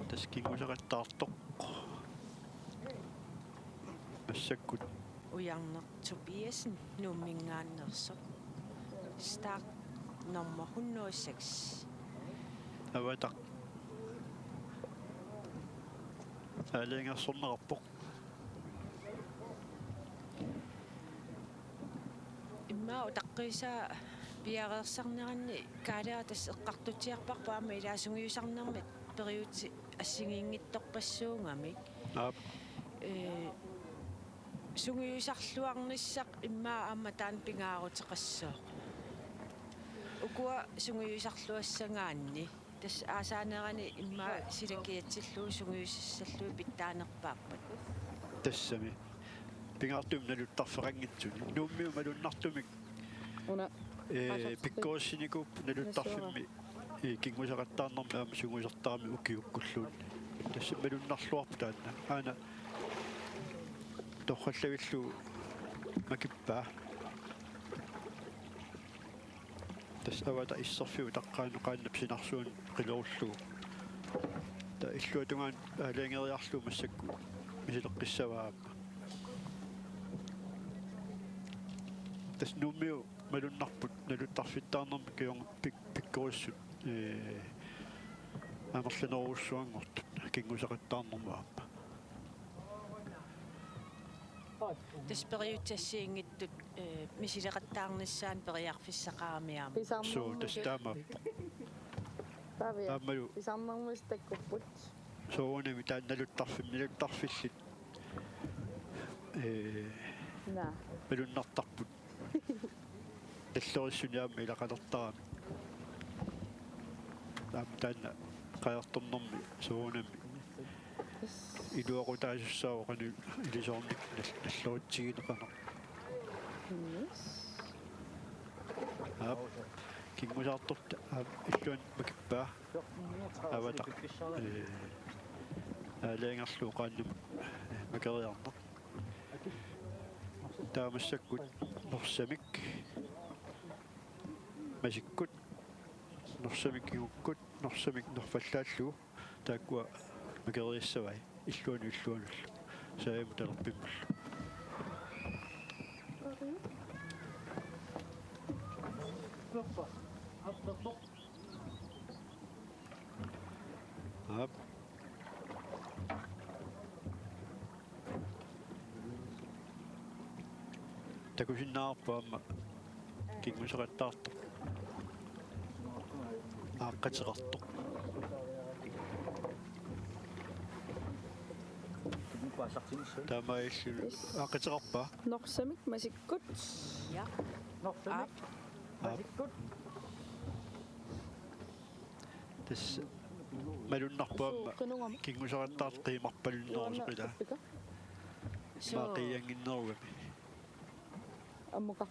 Tassa kinngusaqattaartoq. Massakkut. Ujarneq Tobiassen Nuumminngaanneersoq. Start nummer hundrede og seks. Avataq. Aalajangersorneqarpoq. Immaqa utaqqiisaa piareersarneranni Kaaleeraq tassa eqqartutsiarparput aamma ilaa sungiusarnermit periutsit assigiinngitsorpassuugamik. Aap. Ee, sungiusarluarnissaq immaqa aamma taanna pingaaruteqassooq. Ukua sungiusarluassagaanni. Tassa aasaanerani immaqa sila kiatsillugu sungiusassallugit pitsaanerpaappat. Tassami. Pingaartumik naluttarfeqanngitsuni. Nuummiut malunnartumik. Una. Ee, Aasartut. Pikkorissinikuupput naluttarfimmi. Ee, kinngusaqattaarnermi aamma sungiusartarami ukiukkulluunniit. Tassa malunnarluarpoq taanna. Aana torrallavillugu makippaa. Tassa Avataq isserfiup taqqaanut qaannap sinarsuanut qilerullugu. Taava illuatungaanut aalajangeriarlugu massakkut misileqqissavaa aamma. Tassa Nuummiut malunnarput naluttarfittaarnermi kiorn-, pik-, pikkorissut, ee, amerlanerujussuanngortut kinngusaqattaarnermut aamma. Tassa periutsit assigiinngitsut, ee, misileqattaarnissaannut periarfissaqarami aamma. Suu, tassa taamaappoq. Pavia. Aammalu. Pisarnermut takkupput. Soorunami taanna naluttarfimmi, naluttarfillit. Ee, Naa. Malunnartarput. Nallerissuni aamma ilaqalertarami. Aamma taanna qajartornermi soorunami. Iluaqutaasussaavoq qanoq ilisoornikkut nal-, nalleritsigineqarneq. Yes. Aap. Kinngusaqattaartoq aap illuanut makippaa. Avataq. Ee, aalajangerlugu qaannamut, ee, makeriarneq. Taava massakkut Norsamik masikkut, Norsamik kingukkut, Norsamik nerfallaallugu taakkua makeriassavai illuanut illuanullu. Saamut talerpimmullu. Aap. Takusinnaavarput aamma kinngusaqattaartoq. Aaqqateqartoq. Taamaalilluni. Yes. Aaqqateqarpa? Norsamik masikkut. Ja. Aap. Aap. Tassa malunnarpoq aamma. Suuqinugama. Kinngusaqattaartoq qiimarpalunnerusoq ilaa. Imaappoq. Suu. Qiiannginnerugami. Ammuka.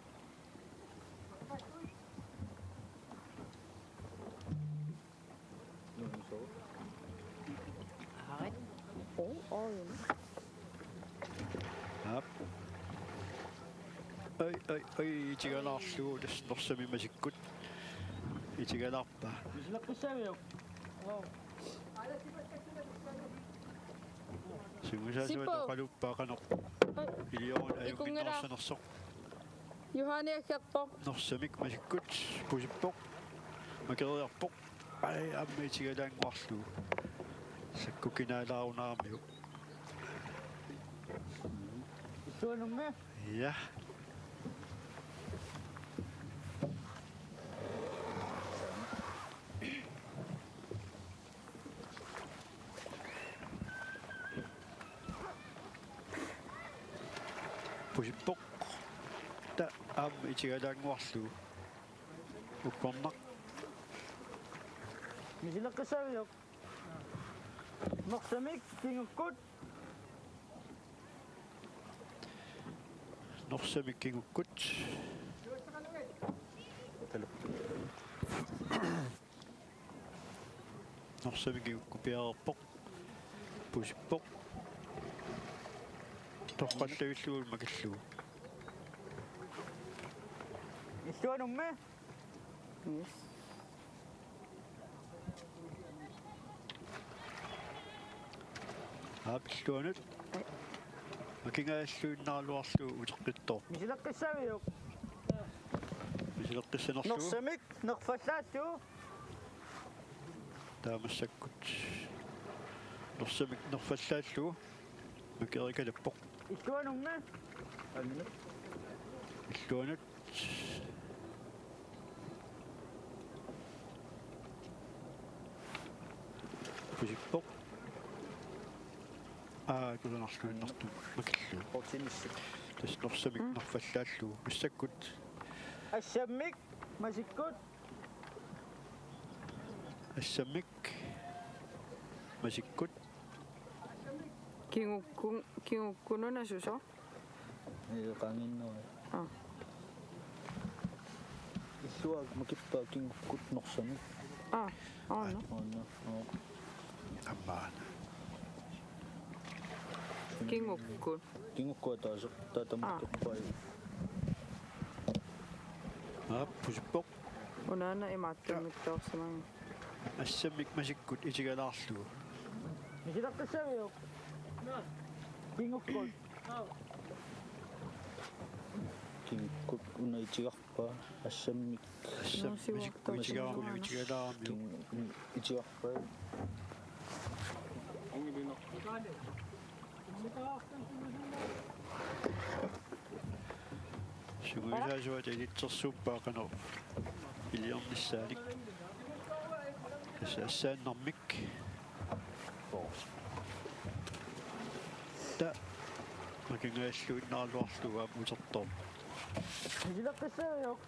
Aarit. Oo, oo, juu. Aap. Ai, ai, ai, itigalaarlugu tassa Norsamik masikkut. Itigalaarpa? Misileqqissaviuk? Wow. Sungiusaasuata Sipo. Oqaluuppaa qanoq. Ai. Ilioruna ajunngitsoq. Ikunngilaa. Norsanersoq. Juhani aggerpoq. Norsamik masikkut pusippoq. Makeriarpoq. Ai, aamma itigalaannguarlugu. Sakkukinaalaarunaramiuk. Illuanummi. Ja. Pusippoq. Taava aamma itigalaannguarlugu. Ukkornaq. Misileqqissaaviuk? Norsamik kingukkut. Norsamik kingukkut. Norsamik kingukkut piareerpoq. Pusippoq. Torrallavillugu makillugu. Illuanummi. Yes. Aap, illuanut. Ai. Makingaajalluinnaraluarlugu uteqqittoorpoq. Misileqqissaaviuk? Misileqqissanerlugu. Norsamik nerfallaallugu. Taava massakkut. Norsamik nerfallaallugu. Makerikalappoq. Illuanummi. Illuanut. Pusippoq. Aa, kusanarluinnartumik makillugu. Tassa norsamik nerfallaallugu. Massakkut. Assammik masikkut. Assammik masikkut. Kingukkun-, kingukkununa susoq? Ee, qaangiinnarpara. Aa. Illuakkut makippaa kingukkut norsamik. Aa, aana. Aana, oo. Aamma. Kingukkut. Kingukkut ataaseq, taava tamakkerpai. Aa. Aap, pusippoq. Unaana imaattumik toorsimanga. Assammik masikkut itigalaarlugu. Misileqqissaaviuk? Kingukkut. Kingukkut una itigarpaa, assammik. Assammik masikkut itigaaramiuk, itigalaaramiuk. King-, itigarpaa. Sungiusaasuata ilitsersuuppaa qanoq iliornissaanik. Tassa assaannarmik. Taava makingaajalluinnaraluarlugu aamma utertoorpoq. Misileqqissaaviuk?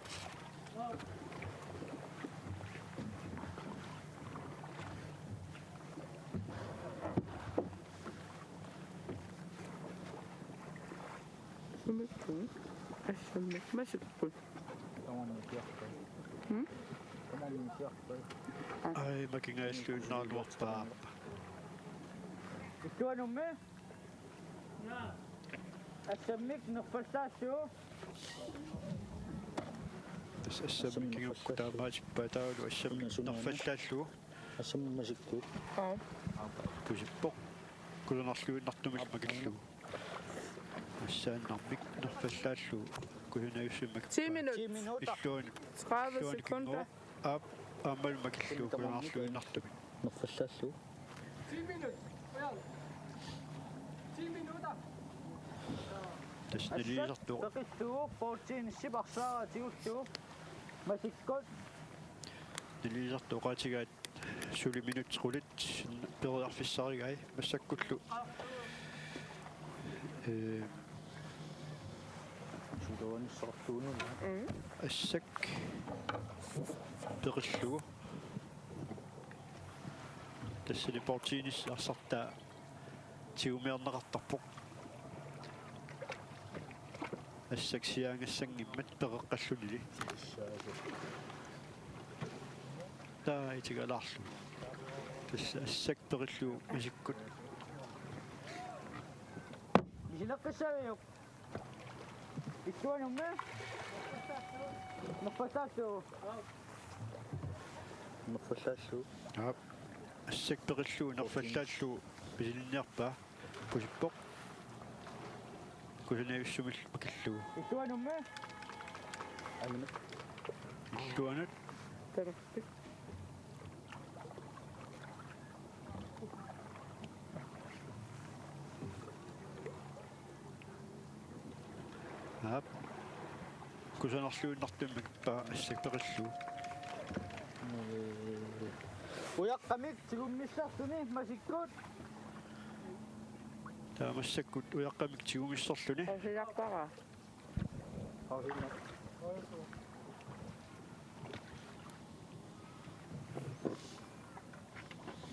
Sumikkut? Assammik masikkut. Hmm? Ai, makingaajalluinnaraluarpaa. Illuanummi? Assammik nerfallaallugu. Tassa assammik kingukkut taamaatippaa taavalu assammik nerfallaallugu. Assammik masikkut. Aa. Pusippoq. Kusanarluinnartumik makillugu. Assaannarmik nerfallaallugu. Kusanarluinnartumik. Ti minut. Ti minutter. Illuanut. Tredive sekunder. Aap, aammalu makillugu kusanarluinnartumik. Nerfallaallugu. Tassa naligisartut. Peqillugu, poortiinissip arsaaraatigullugu. Masikkut. Naligisartut oqaatigaat suli minutsit qulit periarfissarigai massakkullu. Ee, suluanissartuunut. Mm. Assak peqillugu. Tassani poortiinissap arsartaa tigumiorneqartarpoq. Assak siaangassanngimmat pereqqallunili. Taava itigalaarlugu. Tassa assak peqillugu masikkut. Misileqqissaaviuk? Illuanummi? Nerfallaallugu. Nerfallaallugu. Aap. Assak peqillugu nerfallaallugu misilinniarpaa. Pusippoq. Kusanarujussuarmik makillugu. Illuanummi. Illuanut. Talerpit. Aap. Kusanarluinnartumik pa assakpeqillugu. Ujaqqamik tigummissarluni masikkut. Taava massakkut ujaqqamik tigummissarluni. Qasilaqqara.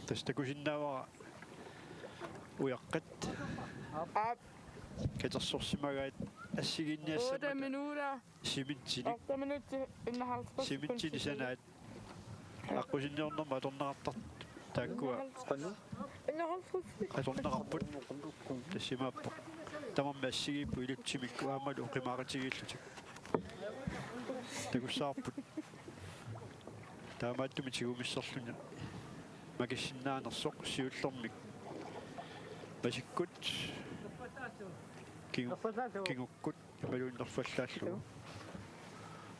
Tassa takusinnaavara ujaqqat. Aap. Katersorsimagaat assigiinniassammata. Otte minutter. Simintinik. Otte minutter, enoghalvtreds sekunder. Simintinik sanaat. Aqqusinniornermut atorneqartartut taakkua. Enoghalvtreds. Atorneqarput. Tassa imaappoq. Tamarmik assigiipput ilutsimik aammalu oqimaaqatigiillutik. Takussavarput. Taamaattumik tigummissarluni makissinnaanersoq siullermik. Masikkut. Kingu-, kingukkut. Imaluunniit nerfallaallugu.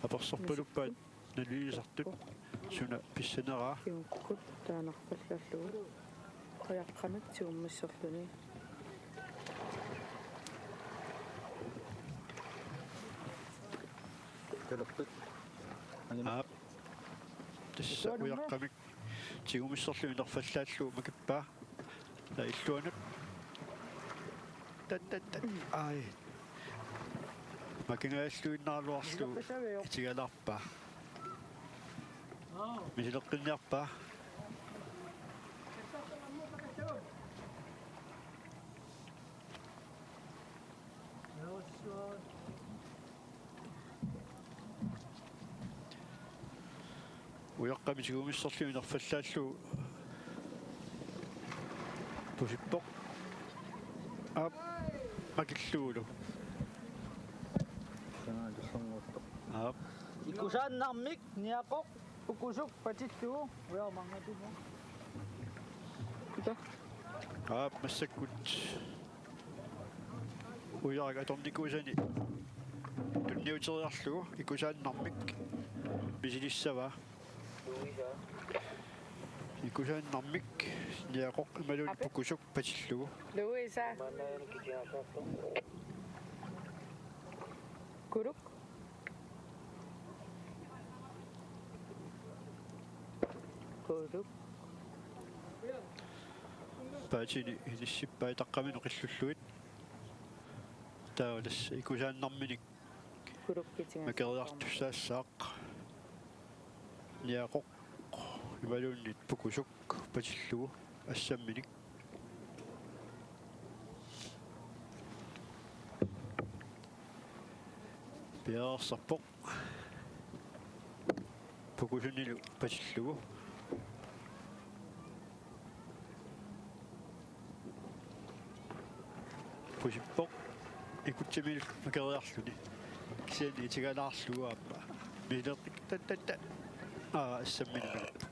Apersorpaluppaat nalilisartut suna pissaneraa. Kingukkut taava nerfallaallugu. Ujaqqamik tigummissarluni. Talerpit. Aap. Tassa ujaqqamik tigummissarluni nerfallaallugu makippaa. Taava illuanut. Tat, tat, tat. Ai. Makingajalluinnaraluarlugu itigalaarpaa. Misileqqinniarpaa. Ujaqqamik tigummissarluni nerfallaallugu pusippoq. Aap, makillugulu. Aap. Ikusaannarmik niaqoq pukusuk patillugu. Ujaqqamik. Aap, massakkut. Ujarak atornikuusani tunniuteriarlugu ikusaannarmik misilissavaa. Ikusaannarmik niaqoq imaluunniit pukusuk patillugu. Louisa. Kuruk. Kuruk. Paatini inissippai taqqamini qillullugit. Taava tassa ikusaannarminik makeriartussaassaaq. Niaqoq imaluunniit pukusuk patillugu assamminik. Piareersarpoq. Pukusunilu patillugu. Pusippoq. Ikutsimil makeriarluni. Kisianni itigalaarlugu aamma. Mileqqik tat, tat, tat. Aa, assamminik.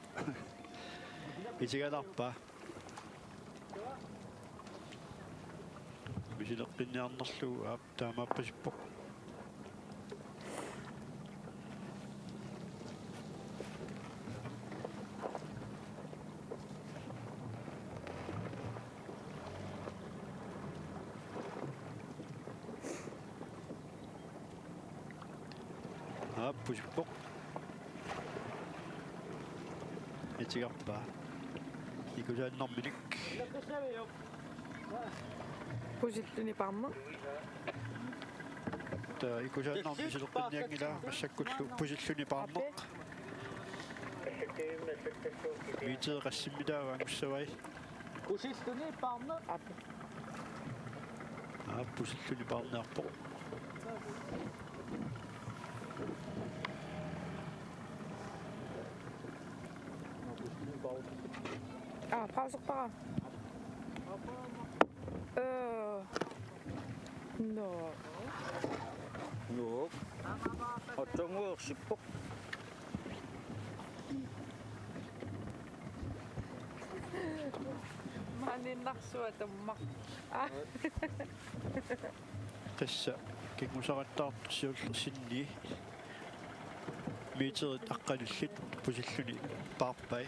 Itigalaarpaa. Misileqqinniarnerlugu aap taamaappasippoq. Aap, pusippoq. Itigarpaa. Ikusaannarminik. Pusilluni paarneq. Taava ikusaannarmik misileqqinnianngilaa massakkullu pusilluni paarneq. Ape. Miiteri qassimmitaava angussavai? Pusilluni paarneq. Ape. Aap, pusilluni paarniarpoq. Aa, pauserpara. Øh. Nå. Nå. Atunguersippoq. Maaniinnarsuaq tumma. Tassa kingusaqattaartut siullersinni meterit aqqanillit pusilluni paarpai.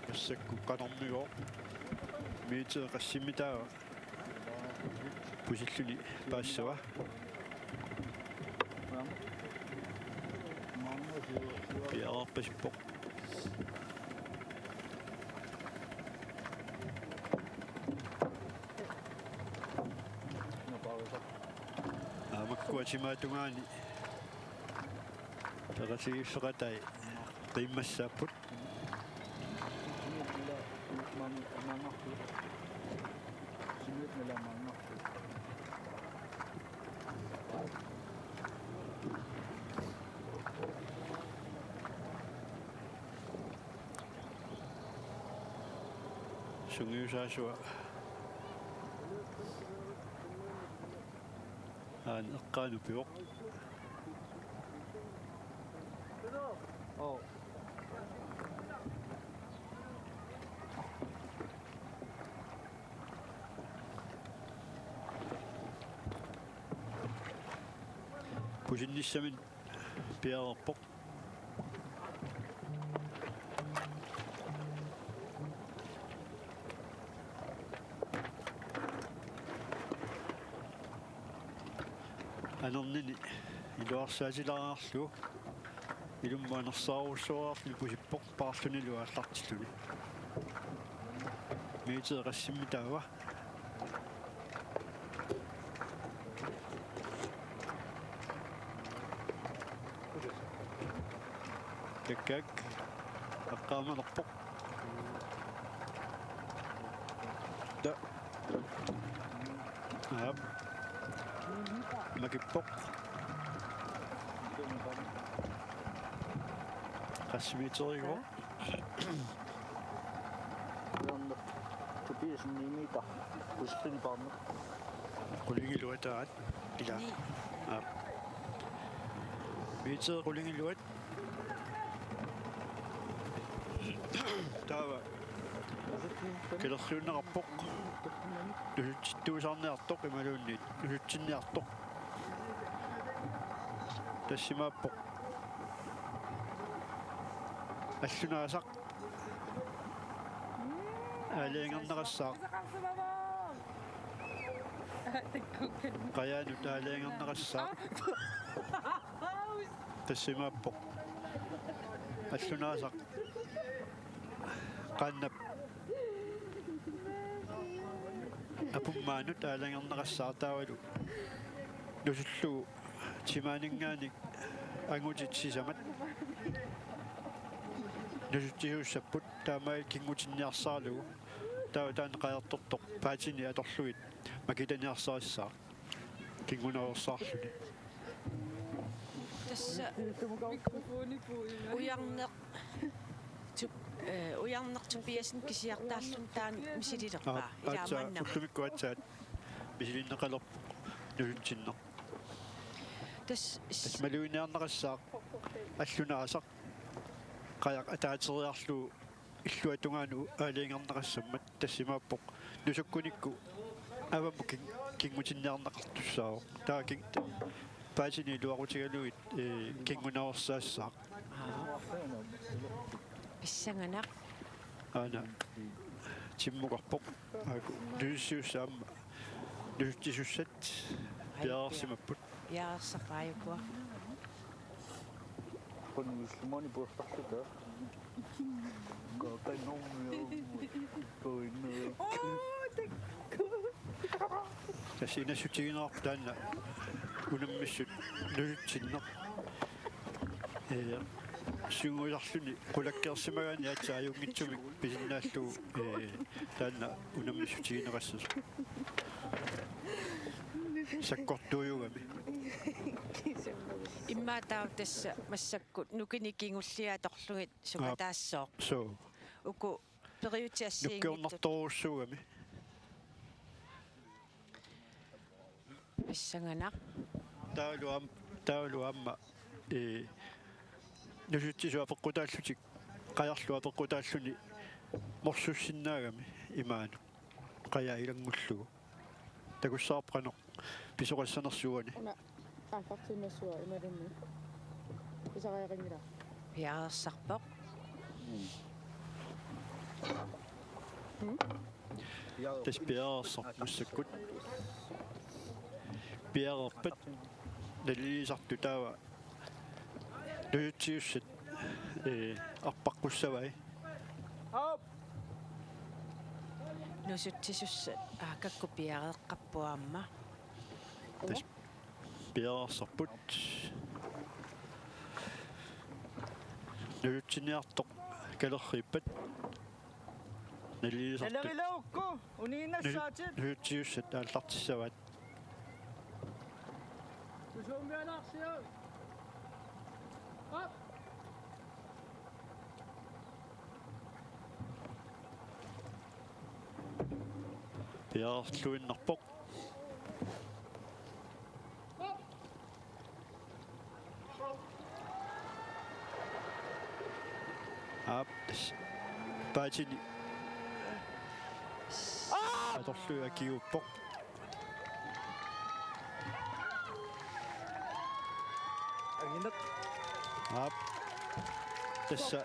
Massakkut qanormigooq meter qassimmitaava pusilluni paassava. Piareerpasippoq. Aamma makkua timaatungaani peqatigiiffeqatai qiimmassaapput. Sungiusaasua. Aana eqqaanut pivoq. Pusinnissaminut piareerpoq. Anernini iluarsaatilaarlugu ilummut anersaarujussuarluni pusippoq paarlunilu aallartilluni. Meter qassimmitaava. Kakkaak. Aqqaamalerpoq. Da. Aap. Makippoq. Qassimeteriigooq? Tobiassen ni meter. Pusilluni paarneq. Qulingiluat aat. Ila. Ni. Aap. Meter qulingiluat. Taava. Kalerriunneqarpoq. Nusutsittuusaarniartoq imaluunniit nusutsinniartoq. Tassa imaappoq. Allunaasaq. Aalajangerneqassaaq. Qajaanut aalajangerneqassaaq. Tassa imaappoq. Allunaasaq. Qaannap. Apummaanut aalajangerneqassaaq taavalu. Nusullugu timaaninngaanniit angutit sisamat. Nusutsisuussapput taamaalilluni kingutinniarsaralugu. Taava taanna qajartortoq paatini atorlugit makitaniarsarissaaq. Kingunaveersaarluni. Tassa ujarneq tup-, eh, ujarneq Tobiassen kisiartaalluni taanna misililerpaa. Aap, aatsaat ilaamaannaq. Ullumikkut aatsaat misilinneqalerpoq nusutsinneq. Tassa tassa maluginiarneqassaaq allunaasaq qajaq ataatseriarlugu illuatungaanut aalajangerneqassammat tassa imaappoq nusukkunikku avammut kin-, kingutinniarneqartussaavoq. Taava kin-, paatini iluaqutigalugit, ee, kingunaveersaassaaq. Pissanganaq. Aana timmukarpoq. Aaku nusutsisussat aamma. Nusutsisussat piareersimapput. Piareersarpaajukkua. Qunnuillumaani puertarluta. Kakanormiaamut. Koinnu. Tassa inassutigineqarpoq taanna unammissut nusutsinneq. Ee, sungiusarluni qulakkeersimagaanni aatsaat ajunngitsumik pisinnaallugu, ee, taanna unammissutigineqassasoq. Sakkortuujugami. Immaqa taava tassa massakkut nukinik kingulliit atorlugit sukataassooq. Aap, suu. Uku periutsit assigiinngitsut. Nukkiornartorujussuugami. Pissanganaq. Taavalu aam-, taavalu aamma, ee, nusutsisut apeqqutaallutik, qajarlu apeqqutaalluni morsussinnaagami. imaanut. Qajaq ilanngullugu. Takussavarput qanoq pisoqassanersoq uani. Una aallartiinnassuara imaluunniit. Pisariaqanngilaq. Piareersarpoq. Tassa piareersarpoq massakkut. Piareerpat nalilisartut taava nusutsisussat, ee, arpaqqussavai. Nusutsisussat, aa, kakkut piareeqqapput aamma. Tassa piareersarput. Nusutsiniartoq kalerriippat. Nalilisartut. Nalerilagukku, uniinnassaatit. Nusutsisussat aallartissavaat. Tusummianarsiu. Op. Piareerluinnarpoq. Aap, tassa. Paatini. Atorlugu akiuuppoq. Angineq. Aap. Tassa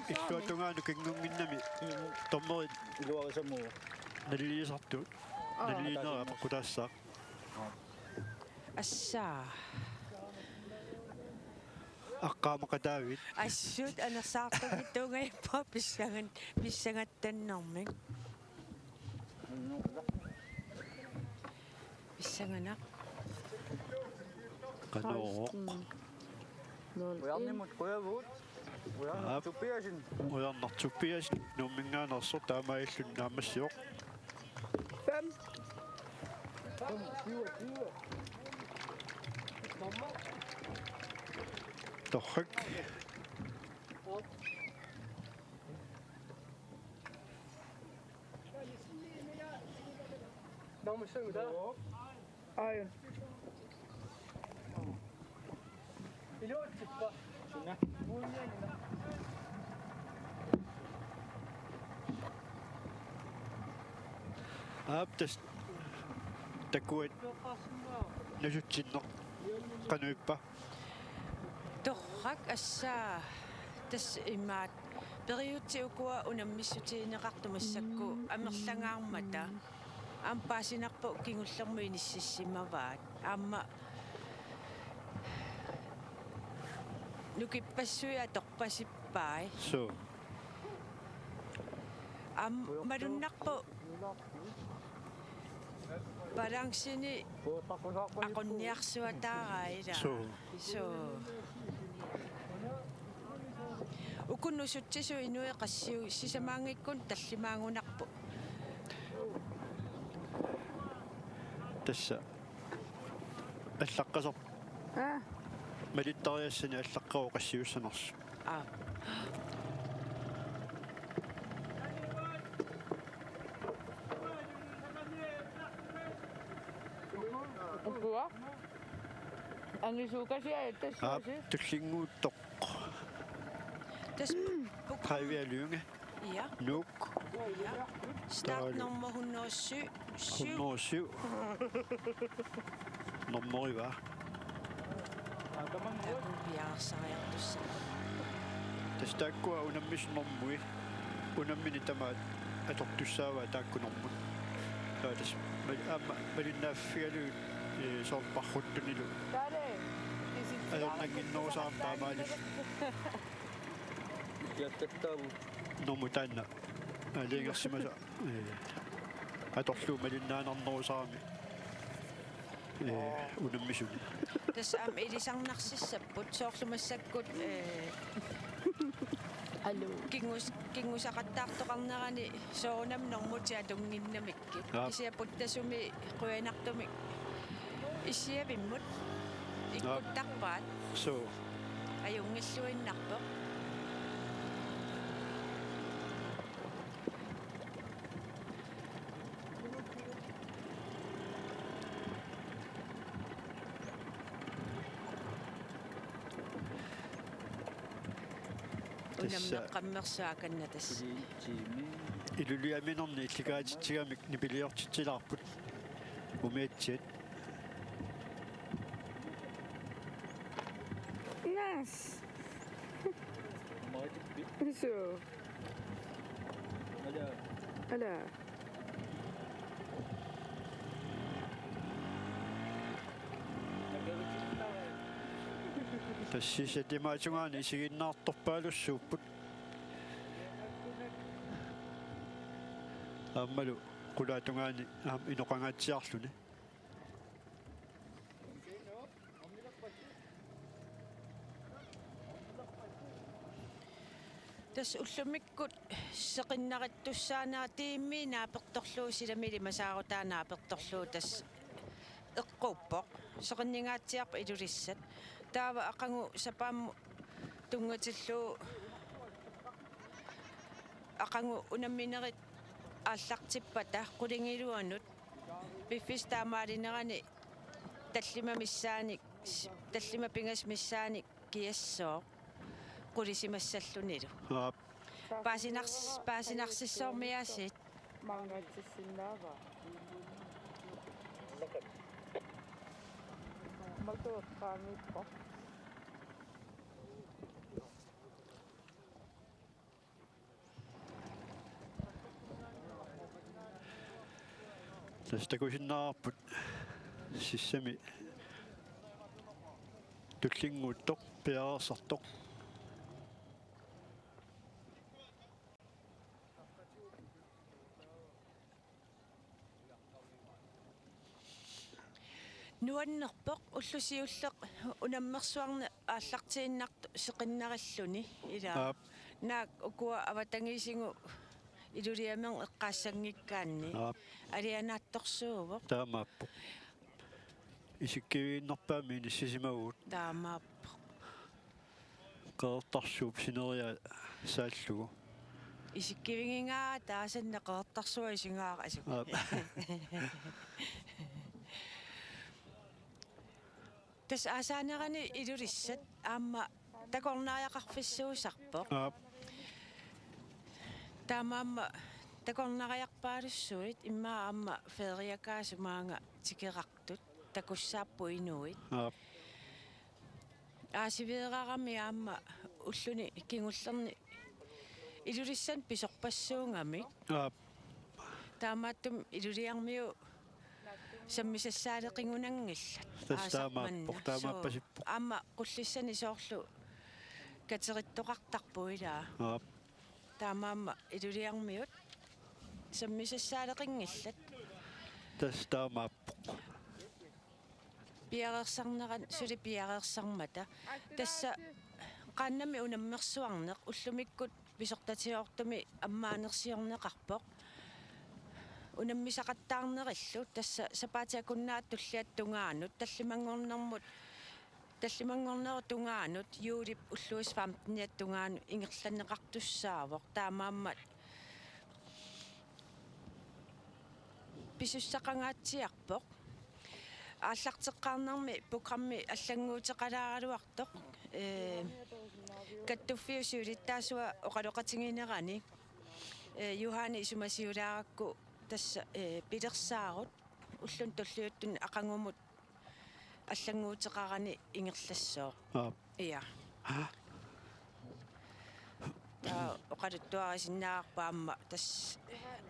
illuatungaanut kingunnginnami dommerit iluarisamugu. Nalilisartut. Aa. Naliliinerat apeqqutaassaaq. Assa. Aqqaamaqataavit. Assut anersaartunnittuungajappoq pissangan-, pissangattannermik. Pissanganaq. Qanoq. Seksten. Nul en. Ujarnermut qujavugut. Ujarnertsupiasin. Aap. Ujarnertsupiasin Nuumminngaanneersoq taamaalilluni naammassivoq. Fem. Torrak. Nummer syv der. Ej. Iluatsippa. Aap, tassa takuat nusutsinneq qanoq ippa? Torrak, assa, tassa imaat periutsit ukua unammissutigineqartut massakkut amerlangaarmata. Aamma paasinarpoq kingullermik inississimavaat. Aamma nukippassuit atorpasippai. Suu. Aamma malunnarpoq balanceni aqunniarsuataaraat ilaa. Suu. Suu. Uku nusutsisut inuit qassiussisamaanngikkunik tallimaagunarput. Tassa allaqqasarpoq. Aa. Malittariassanik allaqqavoq qassiussanersoq. Aa. Ukua. Angisuukasiat tassa. Aap, tullinnguuttoq. Tassa Puk-, Puk-, Pavia Lynge. Ja. Nuuk. Ja. Start nummer hundrede og syv. Syv. Hundrede og syv. Nummer var. Takuuk piareersariartussaq. Tassa taakkua unammisut normui. Unammineq tamaat atortussaavaa taakku normut. Taava tassa mal-, aamma malinnaaffigalugit, ee, soorlu parruttunilu. Ajornannginnerusarami taamaalillutik. Jattattaavut. Normut taanna. Aalajangersimasoq, ee, atorlugu malinnaanarnerusarami. Ee, unammisuni. Tassa aamma ilisarnarsissapput soorlu massakkut, ee, aluu. Kingus-, kingusaqattaartoqarnerani soorunami normutit atunnginnamikkit. Aap. Kisianni puttasumi qujanartumik issiavimmut ikkuttarpaat. Suu. Ajunngilluinnarpoq. Tassa. Unammeqqammersuaq akanna tassa. Tiimi. Iluliaminerni illikaatitsigamik nipiliortitsilaarput umiatsiat. Nas. Isu. Ala. Tassa sisap timaatungaani isiginnaartorpaalussuupput. Aammalu qulaatungaani aamma inoqangaatsiarluni. Tassa ullumikkut seqinnarittussaanera tiimii naapertorlugu, silami ilimasaarutaa naapertorlugu tassa eqquuppoq. Seqinningaatsiarpoq Ilulissat. Taava aqagu sapaammut tunngatillugu aqagu unamminerit aallartippata qulingiluanut piffissap taamaalinerani tallimat missaannik, tallimat pingasut missaannik kiassooq qulisimassallunilu. Aap. Paasinars-, paasinarsissormiaasiit. Maangatsissinnaava. Matuuqqaamiippoq. Tassa takusinnaavarput sissami tullinnguuttoq, piareersartoq. Nuannerpoq ulloq siulleq unammersuarneq aallartiinnartoq seqinnarilluni ilaa. Aap. Naak ukua avatangiisigut iluliameerneq eqqaassanngikkaanni. Aap. Alianaatsorsuuvoq. Taamaappoq. Isikkiviginnarpaamik inissisimavugut. Taamaappoq. Qeqertarsuup sineriaa saallugu. Isikkivigigaara taasanna Qeqertarsuaq isigaara asuki. Aap. Tassa aasaanerani Ilulissat aamma takornariaqarfissuusarpoq. Aap. Taamaammat takornariarpaalussuit immaqa aamma feriakaasut maanga tikerartut takussaapput inuit. Aap. Aasiveerarami aamma ulluni kingullerni Ilulissani pisorpassuugamik. Aap. Taamaattumik Iluliarmiut sammisassaaleqigunanngillat. Tassa taamaappoq, aasaq manna. Taamaappasippoq. Suu, aamma Qullissani soorlu katerittoqartarpoq ilaa. Aap. Taamaammat Iluliarmiut sammisassaaleqinngillat. Tassa taamaappoq. Piareersarnerat suli piareersarmata. Tassa qaannami unammersuarneq ullumikkut pisortatigoortumik ammaanersiorneqarpoq. Unammisaqattaarnerillu tassa sapaatip akunnaata tulliata tungaanut tallimanngornermut, tallimanngornerup tungaanut juulip ulluisa femteniata tungaanut ingerlanneqartussaavoq, taamaammat pisussaqangaatsiarpoq. Aallarteqqaarnermi programmi allannguuteqalaaraluartoq, ee, kattuffiup siulittaasua oqaloqatiginerani, ee, Juhani isumasiulaarakku tassa, ee, pilersaarut ulluni tulliuttuni aqagumut allannguuteqarani ingerlassooq. Aap. Ia. Aa. Taava oqaluttuarisinnaavarput aamma tassa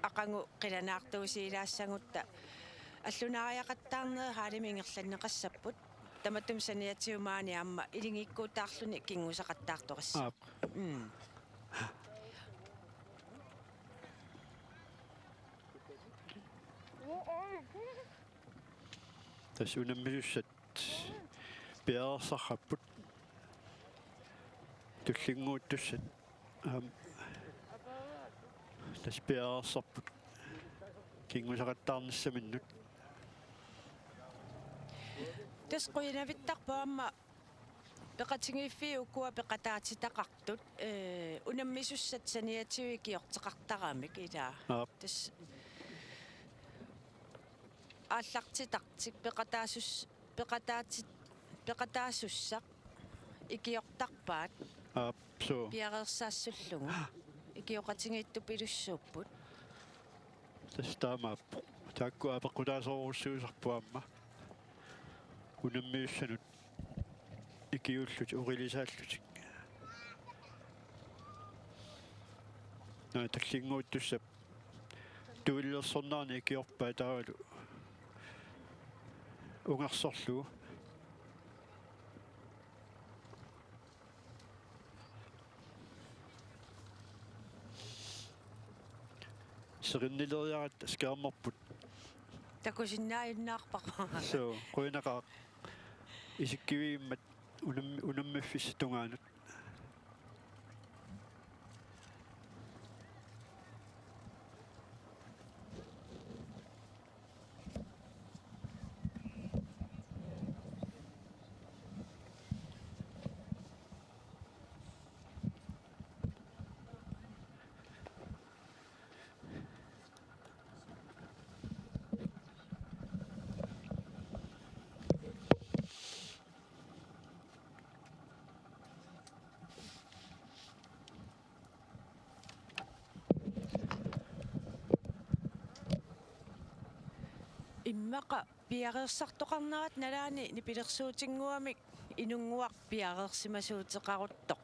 aqagu qilanaartuusiilaassagutta allunaariaqattaarnerit halimi ingerlanneqassapput. Tamatuma saniatigut maani aamma ilingiikkuutaarluni kinngusaqattaartoqassaaq. Aap. Mm. Tassa unammisussat piareersarpaat. Tullinnguuttussat. Aam. Tassa piareersarput. Kinngusaqattaarnissaminnut. Tassa qujanavittarpoq aamma peqatigiiffiit ukua peqataatitaqartut, ee, unammisussat saniatigut ikiorteqartaramik ilaa. Aap. Tassa aallartitartik peqataasus-, peqataatit-, peqataasussaq ikiortarpaat. Aap, suu. Piareersaassullugu. Ikioqatigiittupilussuupput. Tassa taamaappoq. Taakku apeqqutaasorujussuusarput aamma. Unammiussanut ikiuullutik, oqilisaallutik. Naa, tallinnguuttussap tuillersornerani ikiorpaa taavalu ungersorlugu. Seqinnileriaratta skærmerput. Takusinnaajunnaarpara. Suu, qujanaqaaq. Isikkivigimmat unam-, unammiffissap tungaanut. Immaqa piareersartoqarnerat nalaani nipilersuutinnguamik inunnguaq piareersimasuuteqaruttortoq.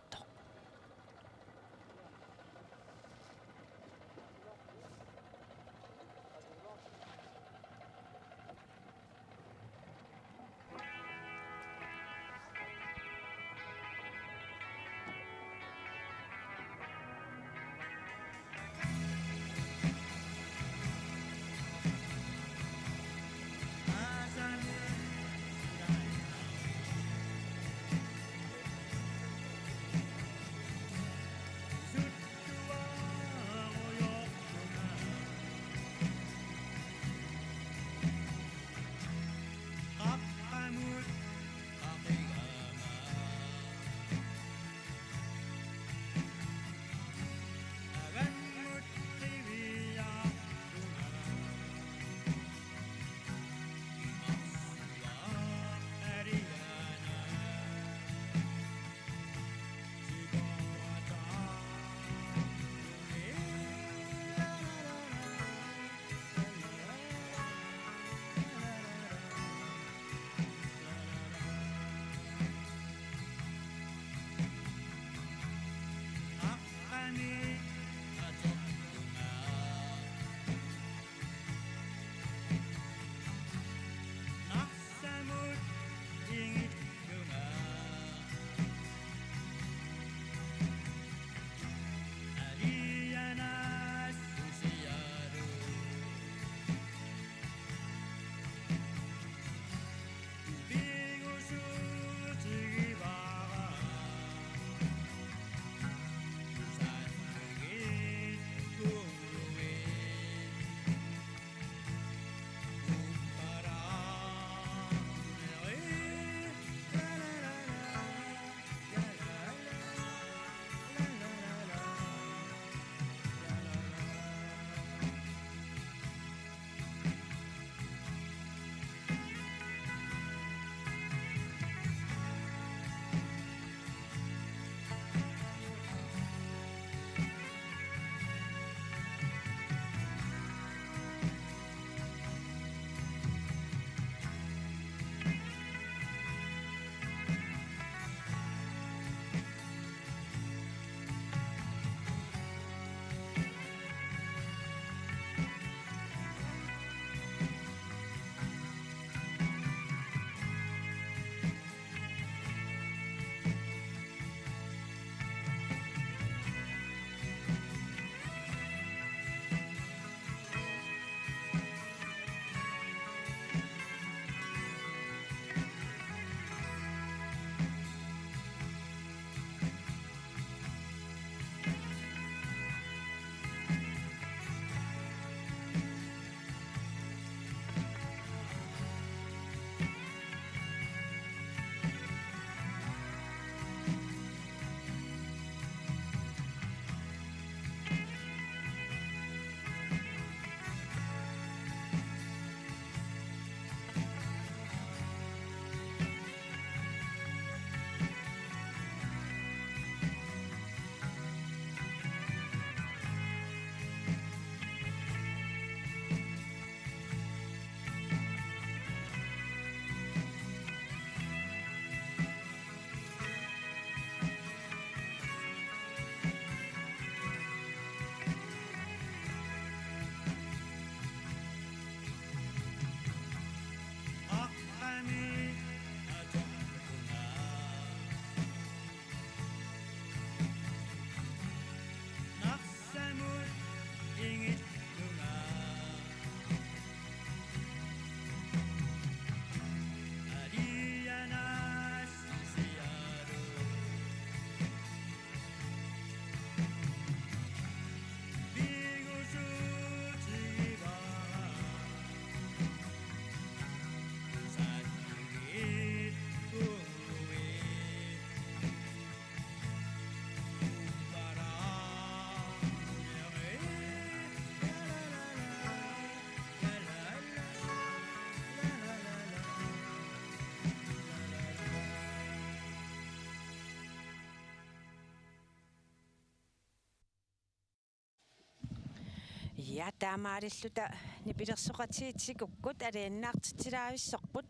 Ja, taamaalilluta nipilersoqatigiit tigukkut aliannaartitsilaavissorput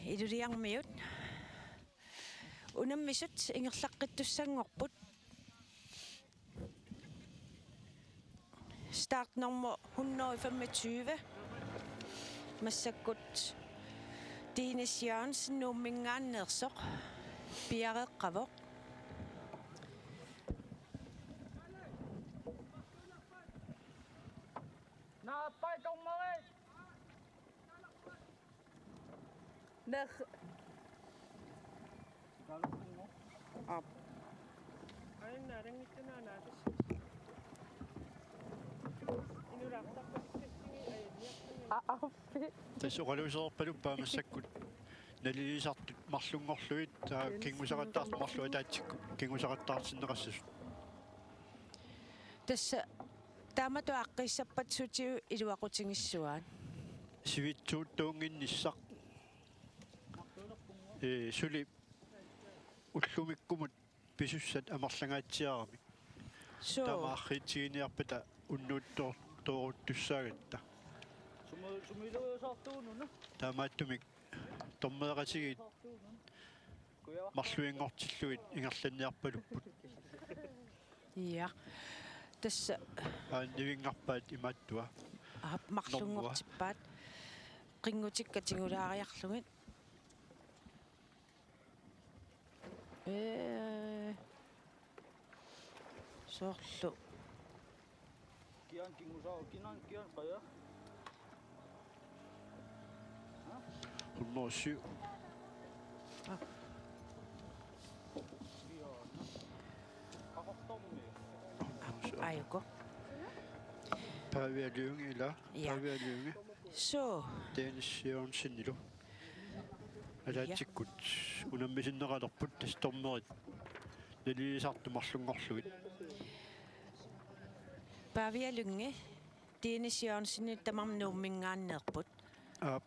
Ilulissarmiut. Unammisut ingerlaqqittussanngorput. Startnummer hundrede og femogtyve. Massakkut Dennis Jørgensen Nuumminngaanneersoq piareeqqavoq. Naappai dommerit! Ner. Aap. Aana arangittunaana tassa. Inulaartarpakkassigi ajunniartumi. Aappi. Tassa oqaluusereerpaluppaa massakkut nalilisartut marlunngorlugit, aa, kinngusaqattaartut marluk ataatsikkut kinngusaqattaartinneqassasut. Tassa taamatut aaqqiissappat sutigut iluaqutigissuaat. Sivitsuuttuunnginnissaq. Ee, suli ullumikkumut pisussat amerlangaatsiaramik. Suu. Taama arriitsiginiarpata unnuuttoor-, tooruttussaagatta. Sumu-, sumiluusaartuununa. Taamaattumik dommereqatigiit marluinngortillugit ingerlanniarpalupput. Ja. Tassa. Aa, nivinngarpaat imaattua. Aap, marlunngortippaat. Nummua. Qinngutikka tigulaariarlugit. Ee. Soorlu. Kian kingusaa, kinan kian qaja. Hundrede og syv. Ah. Aajuku. Pavia Lynge, ilaa? Ja. Pavia Lynge. Suu. Dennis Jørgensenilu. Ataatsikkut unammisinneqalerput tassa dommerit nalilisartut marlunngorlugit. Pavia Lynge, Dennis Jørgensen tamarmik Nuumminngaanneerput. Aap.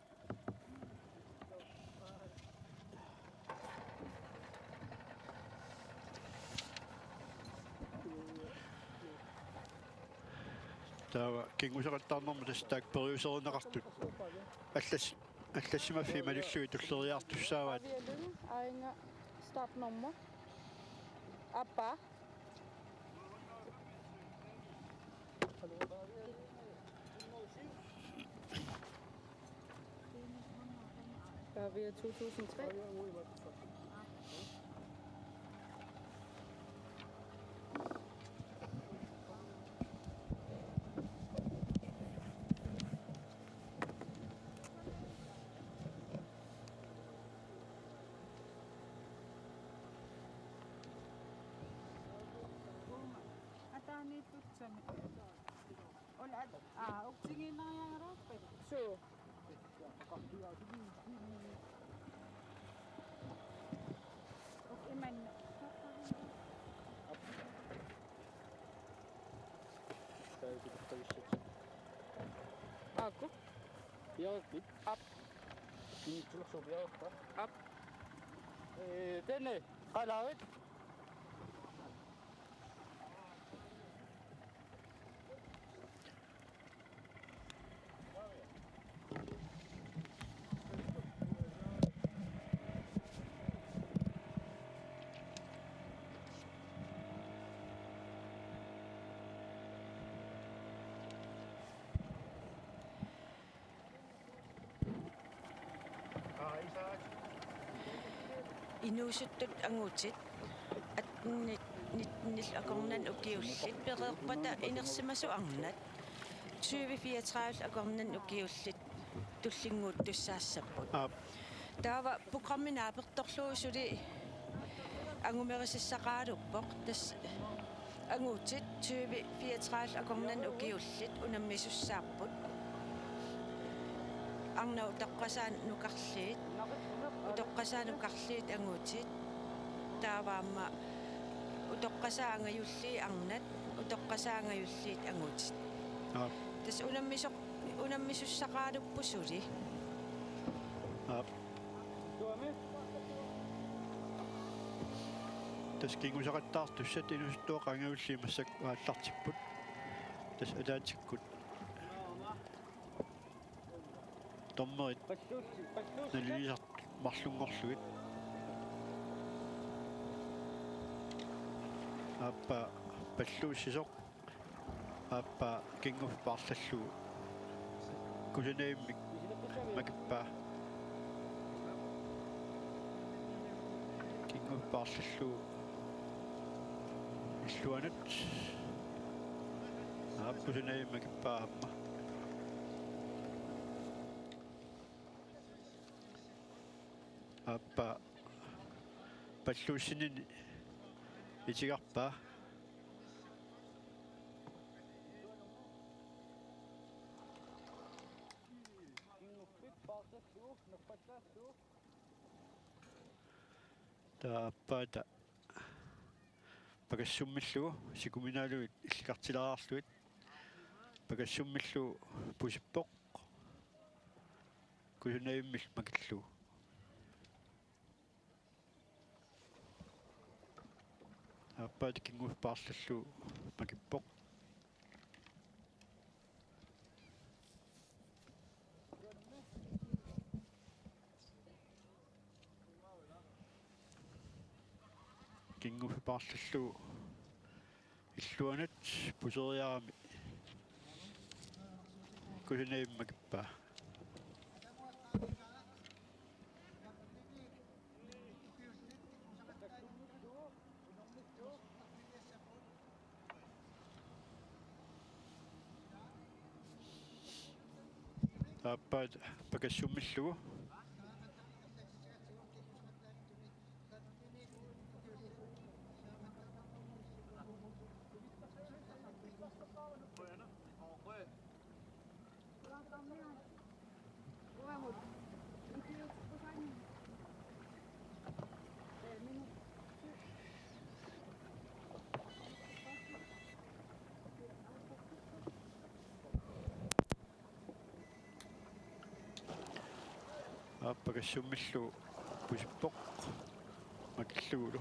Taava kinngusaqattaarnermut tassa taakku periuserineqartut. Allas-, allassimaffii malillugit tulleriiaartussaavaat. Pavia Lynge, aajuna startnummer. Appa. Pavia to tusind tre. Ataaniittussami. Ula at-, aa, uksigiinnariaagaluarpat. Suu. Uk imanna. Aaku. Piareerpit? Aap. Initsulersuut piareerpa? Aap. Ee, tene, qalaarit. Inuusuttut angutit attenit nittenillu akornanni ukiullit pereerpata inersimasut arnat tyve fireogtredive akornanni ukiullit tullinnguuttussaassapput. Aap. Taava programmi naapertorlugu suli angumerisassaqaruppoq, tassa angutit tyve fireogtredive akornanni ukiullit unammisussaapput. Arnat utoqqasaat nukarliit, utoqqasaat nukarliit angutit. Taava aamma utoqqasaat angajulliit arnat, utoqqasaat angajulliit angutit. Aap. Tassa unammisoq-, unammisussaqarupput suli. Aap. Tassa kinngusaqattaartussat inuusuttuaqqat angajulliit massakkut aallartipput. Tassa ataatsikkut dommerit nalilisartut marlunngorlugit. Aappaa palluussisoq. Aappaa kinguffipaarlallugu kusanaavimmik makippaa. Kinguffipaarlallugu illuanut. Aap, kusanaavimmik makippaa aamma. Aappaa palluussinini itigarpaa. Taava aappaata pakassummillugu sikuminaalugit illikartilaarlugit. Pakassummillugu pusippoq. Kusanaavimmik makillugu. Aappaata kinguffipaarlallugu makippoq. Kinguffipaarlallugu illuanut puseriarami kusanaavimmik makippaa. Aappaata pakassummillugu. Aap, pakassummillugu pusippoq makillugulu.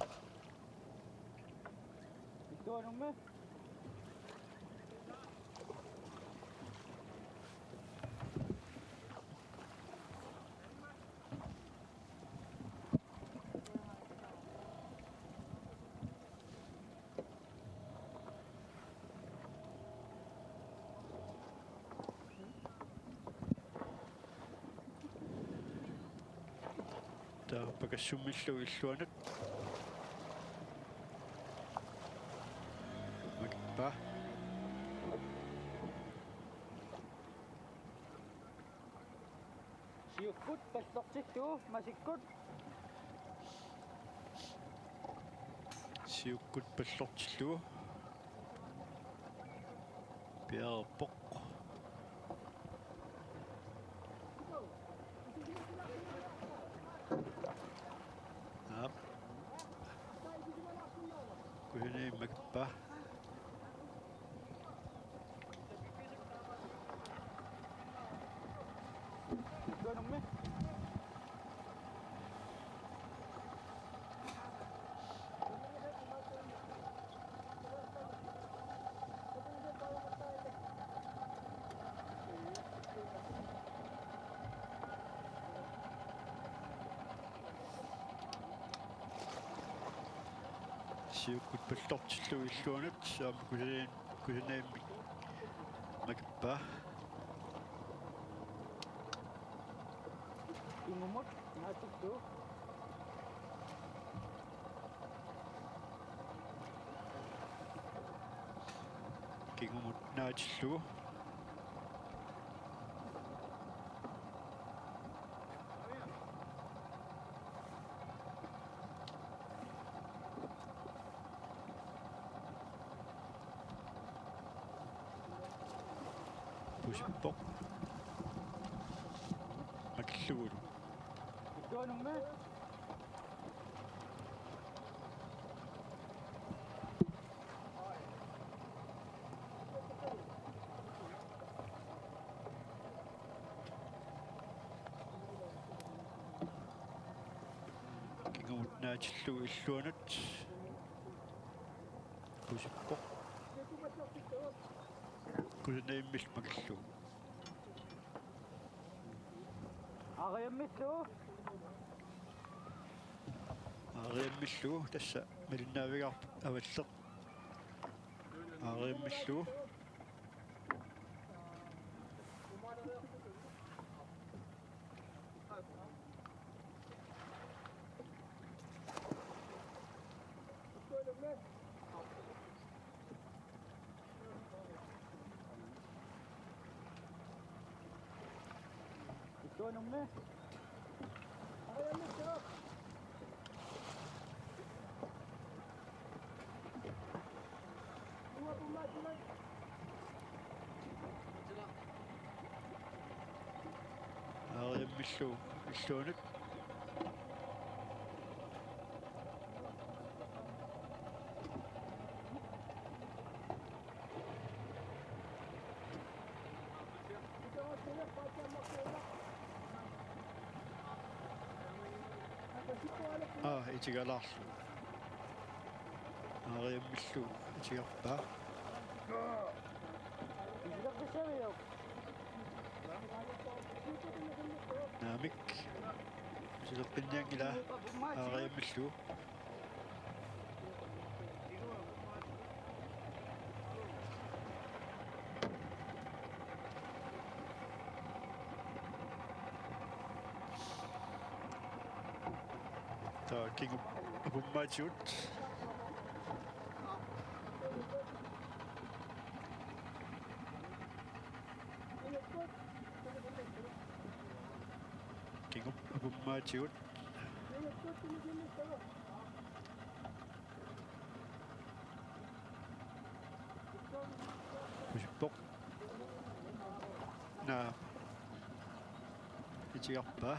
Taava pakassummillugu illuanut. Makippaa. Siukkut pallortillugu masikkut. Siukkut pallortillugu. Piareerpoq. Aap. Kusanaavimmik makippaa. Siukkut pallortillugu illuanut aamma kusanaa-, kusanaavimmik makippaa. Kingumut naatsillugu. Kingumut naatsillugu. Pusippoq makillugulu. Kingumut naatsillugu illuanut. Pusippoq. Kusanaavimmillu makillugu. Aariammillu. Aariammillu tassa malinnaavigaarput Avalleq. Aariammillu. Aariammillu illuanut. Aa, itigalaarlugu. Aariammillu itigarpaa. Naamik. Sileqqinnianngilaa. Aariammillu. Taava kingup apummaatigut. Kingup apummaatigut. Pusippoq. Naa. Itigarpaa.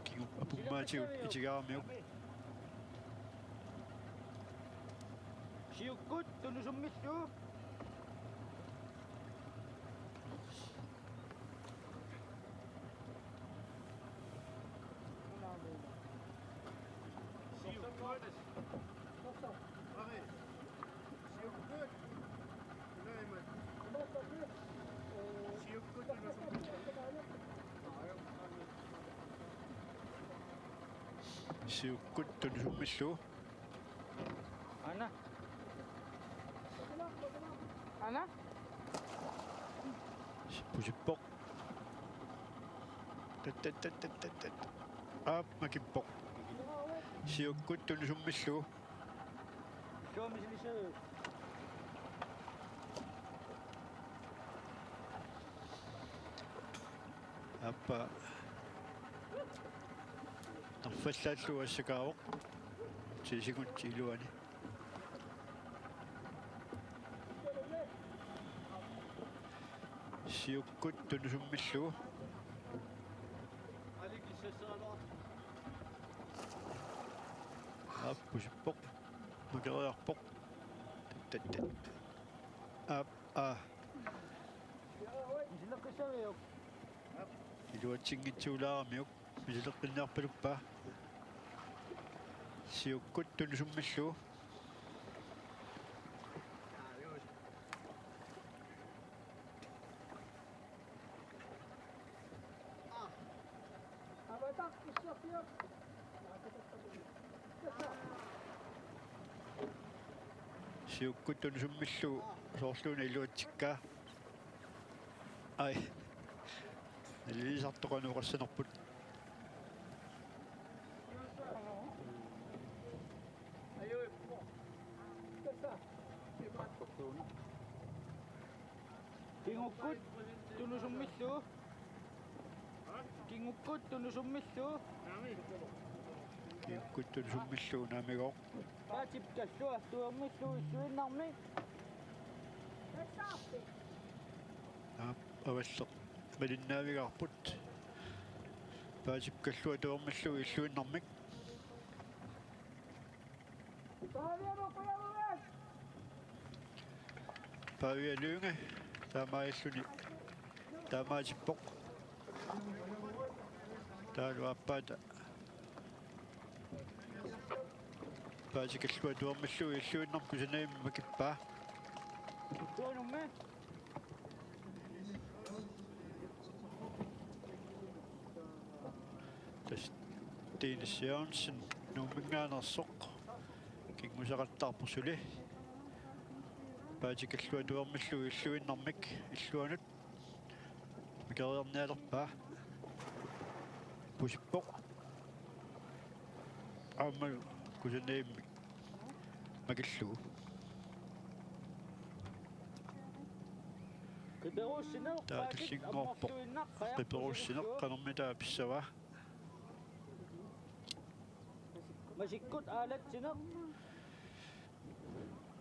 Kingup apummaatigut itigaramiuk. Siukkut tunusummillu. Siukkut tunusummillu. Aana. Aana. Pusippoq. Tat, tat, tat. Aap, makippoq. Siukkut tunusummillu. Suomi sinisuu. Aappa. Nerfallaallugu assakaavoq. Ti sekundit iluani. Siukkut tunusummillu. Aap, pusippoq. Makeriarpoq. Tat, tat, tat. Aap, aa. Iluatsinngitsuulaaramiuk. Misileqqinniarpaluppaa. Siukkut tunusummillu. Siukkut tunusummillu soorluuna iluatsikkaa. Ai. Nalilisartoq qanoq oqassanerput. Kingukkut tunusummillu. Kingukkut tunusummillu. Kingukkut tunusummillu naamigooq. Paatip Kallua tuermillu illuinnarmi. Aap, Avalleq malinnaavigaarput. Paatip Kallua tuermillu illuinnarmik. Pavia Lynge taamaalilluni taamaatippoq. Taavalu aappaata Paasikallu atuarmillu illuinnarmik kusanagimmi makippaa. Tuanummi. Tassa Dennis Jørgensen Nuumminngaanneersoq kinngusaqattaarpoq suli. Paasikallu atuarmillu illuinnarmik illuanut makeriarnialerpaa. Pusippoq. Aamma kusanagimmi makillugu. Qiperussineq. Taava tullinnguarpoq. Qiperussineq qanormita pissavaa. Masikkut aalatsineq.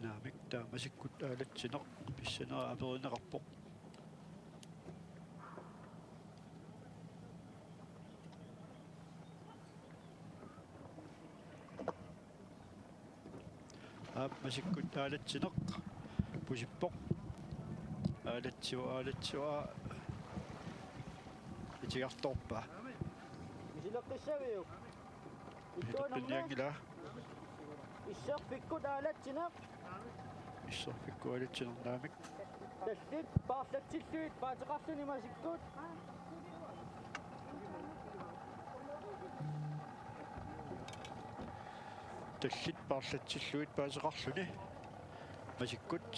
Naamik, taava masikkut aalatsineq pissanera aperineqarpoq. Aap, masikkut aalatsineq. Pusippoq. Aalatsivoq, aalatsivoq. Itigartoorpaa. Misileqqissaviuk? Misileqqinnianngilaa. Isserfikkut aalatsineq. Isserfikkut aalatsineq, naamik. Tallit paarlatsillugit paaseqarluni masikkut. Tallit paarlatsillugit paaseqarluni masikkut.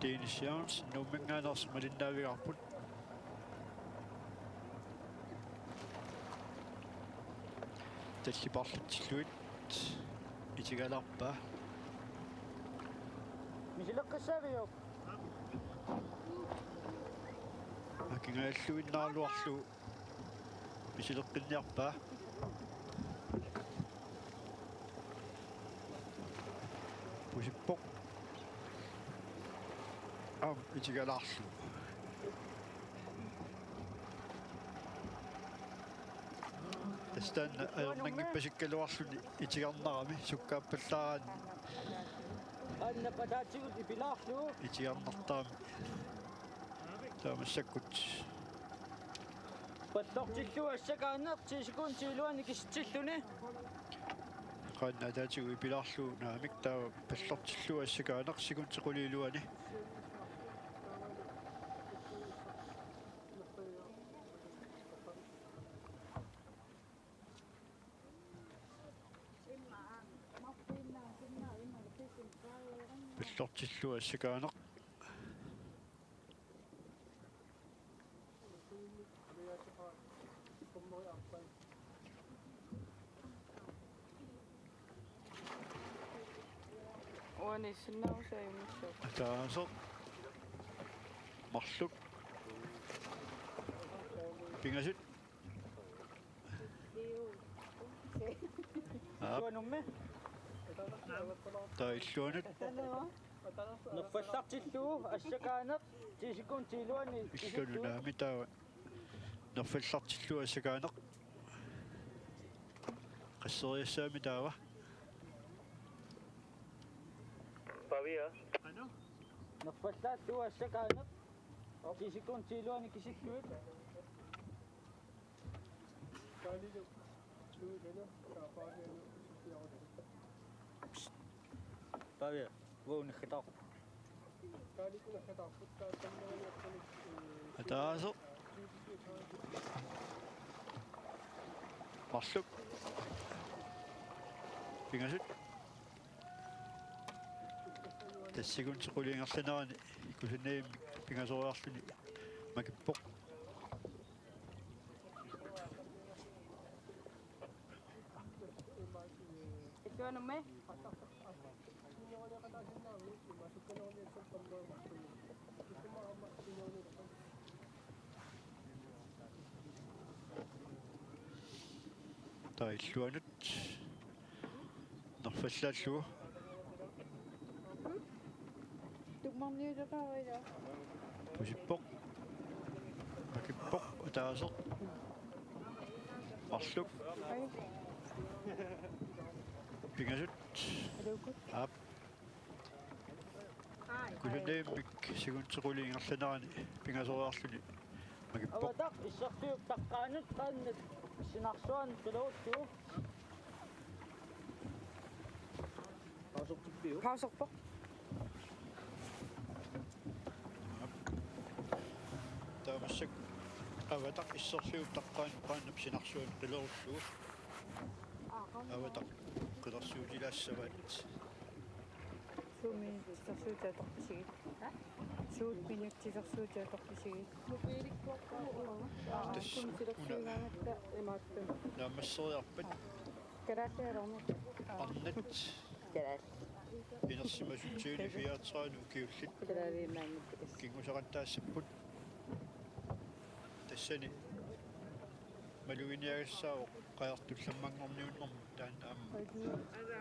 Dennis Jørgensen Nuumminngaanneersoq malinnaavigaarput. Tallit paarlatsillugit itigalarpaa. Misileqqissaviuk? Akingaalluinnaraluarlugu misileqqinniarpaa. Pusippoq. Aamma itigalaarlugu. Tassa taanna ajornanngippassikkaluarluni itigarnarami sukkaappallaaraanni. Aannap ataatigut ipilaarlugu. Itigarnartarami. Taava massakkut. Pallortillugu assakaaneq ti sekundit iluani kisitsilluni. Qaannap ataatigut ipilaarlugu, naamik, taava pallortillugu assakaaneq sekundi qulit iluani. Pallortillugu assakaaneq. Uani sinnausaajumissoq. Ataaseq. Marluk. Pingasut. Aap. Illuanummi. Taava illuanut. Nerfallartillugu assakaaneq ti sekundit iluani. Illuanut, naamik, taava. Nerfallartillugu assakaaneq. Qasseriassaammi taava? Pavia. Nerfallartillugu assakaaneq. Ti sekundit iluani kisitsillugit. Pavia. Vågn i Gitaar. Ataaseq. Marluk. Pingasut. Tassa sekundi qulit ingerlanerani kusanagimmi pingasoriarluni makippoq. Illuanummi. Taava illuanut. Nerfallaallugu. Tummarniuteqarila. Pusippoq. Makippoq, ataaseq. Marluk. Ai. Pingasut. Aluukkut. Aap. Kusanarmik siguntequli ingerlanerani pingasoriarluni makippoq. Avataq isserfiup taqqaanut qaannat pissinarsuarnik qilerullugu. Pauserpoq. Taava massakkut avataq isserfiup taqqaanut qaannat pissinarsuarnik qilerullugu. Avataq qilersuutilaassavaat. Suumi tisersuutit atorpisigit? Suut minut tisersuutit atorpisigit? Tassa una naammasseriarpat. Kalaalliarami. Arnat. Kalaal. Inersimasutsigit fireogtredive ukiullit. Kalaaliumaanngittukas. Kinngusaqattaassapput. Tassani maluginiagassaavoq qajartullammanngorniunnermut taanna aamma.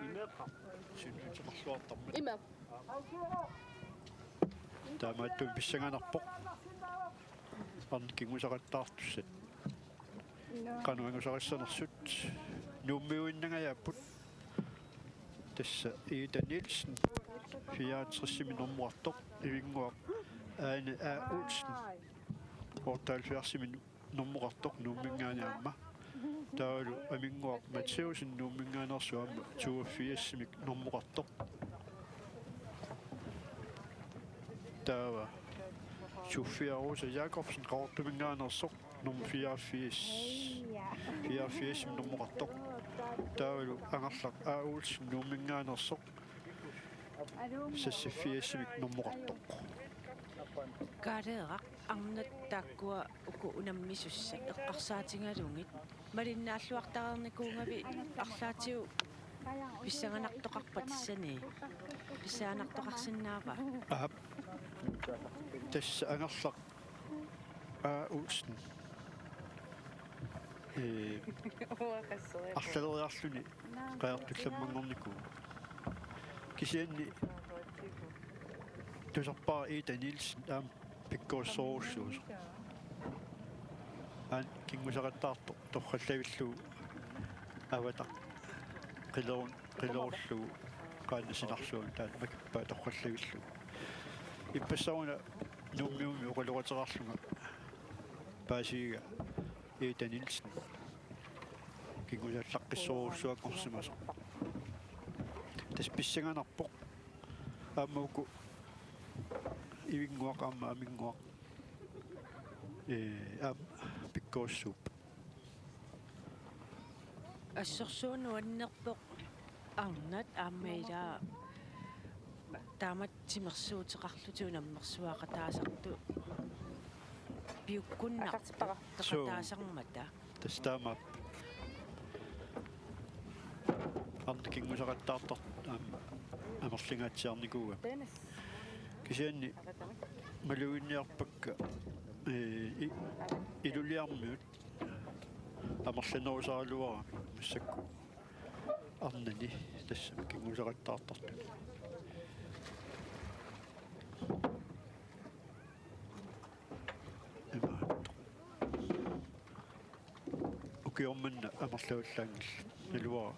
Imeeqqaq. Sunniuteqarluartarmat. Imeeq. Taamaattumik pissanganarpoq. Arnat kinngusaqattaartussat. Qanoq angusarissanersut. Nuummiuinnangajaapput. Tassa Ida Nielsen, fireogtresimik normoqartoq, Ivinnguaq Ane A. Olsen, otteoghalvfjerdsimik normoqartoq Nuumminngaanniit aamma. Taavalu Aminnguaq Matthæussen Nuumminngaanneersoq aamma toogfirsimik normoqartoq. Taava Sofia Rosa Jakobsen Qaqortuminngaanneersoq nummer fireogfirs. Fireogfirs normoqartoq. Taavalu Angerlaq A. Olsen Nuumminngaanneersoq seksogfirsimik normoqartoq. Kaaleeraq arnat taakkua uku unammisussat eqqarsaatigalugit malinnaalluartareernikuugavit arlaatigut pissanganartoqarpa tassani? Pissanganartoqarsinnaava? Aap. Tassa Angerlaq A. Olsen. Ee, arlaleriarluni qajartullammanngornikuuvoq. Kisianni tusarpara Ida Nielsen aamma pikkorissorujussuusoq. Aana kinngusaqattaartoq torrallavillugu avataq qilerun-, qilerullugu qaannat pissinarsuarmik taanna makippaa torrallavillugu. Ippassaq una Nuummiumi oqaloqateqarlunga paasigiga Ida Nielsen kinngusaallaqqissorujussuanngorsimasoq. Tassa pissanganarpoq. Aamma uku Ivinnguaq aamma Aminnguaq. Ee, aamma pikkorissuupput. Assorsuaq nuannerpoq arnat aamma ila taamatut timersuuteqarlutik unammersuaqataasartut piukkunnartut. Atartippara. Suu. Peqataasarmata. Tassa taamaappoq. Arnat kinngusaqattaartartut aamma amerlingaatsiarnikuugamik. Kisianni maluginniarpakka, ee, i-, Iluliarmiut amerlanerusaraluaramik massakkut arnani tassami kinngusaqattaartartut. Imaattoq. Ukioq manna amerlavallaanngillat. Naluara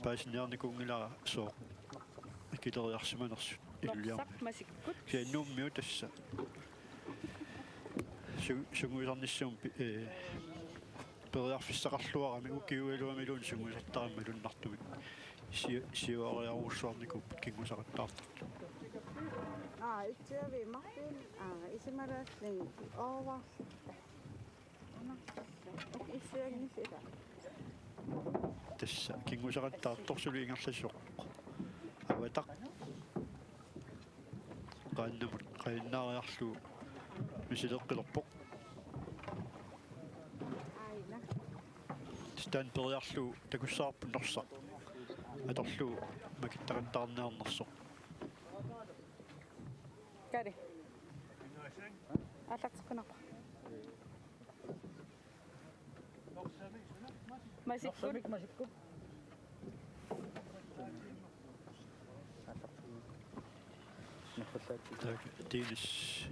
paasiniarnikuunngilara sooq ikileriarsimanersut Iluliarmiut. Norsaq masikkut. Kisianni Nuummiut tassa. Su-, sungiusarnissamut pi-, ee, periarfissaqarluarami ukiugaluamiluunniit sungiusartarami malunnartumik. Si-, siuariarujussuarnikuupput kinngusaqattaartartut. Aa, itsiavi Martin, aa, isumalaallin Oova. Uk issianngis ila. Tassa kinngusaqattaartoq suli ingerlasoq. Avataq. Qaannamut qajannaariarlugu misileqqilerpoq. Aina. Tassa taanna periarlugu takussavarput Norsaq. Atorlugu makittaqattaarniarnersoq. Kari. Aallarteqqunarpa? Masikkut. Masikkut. Tak, Dennis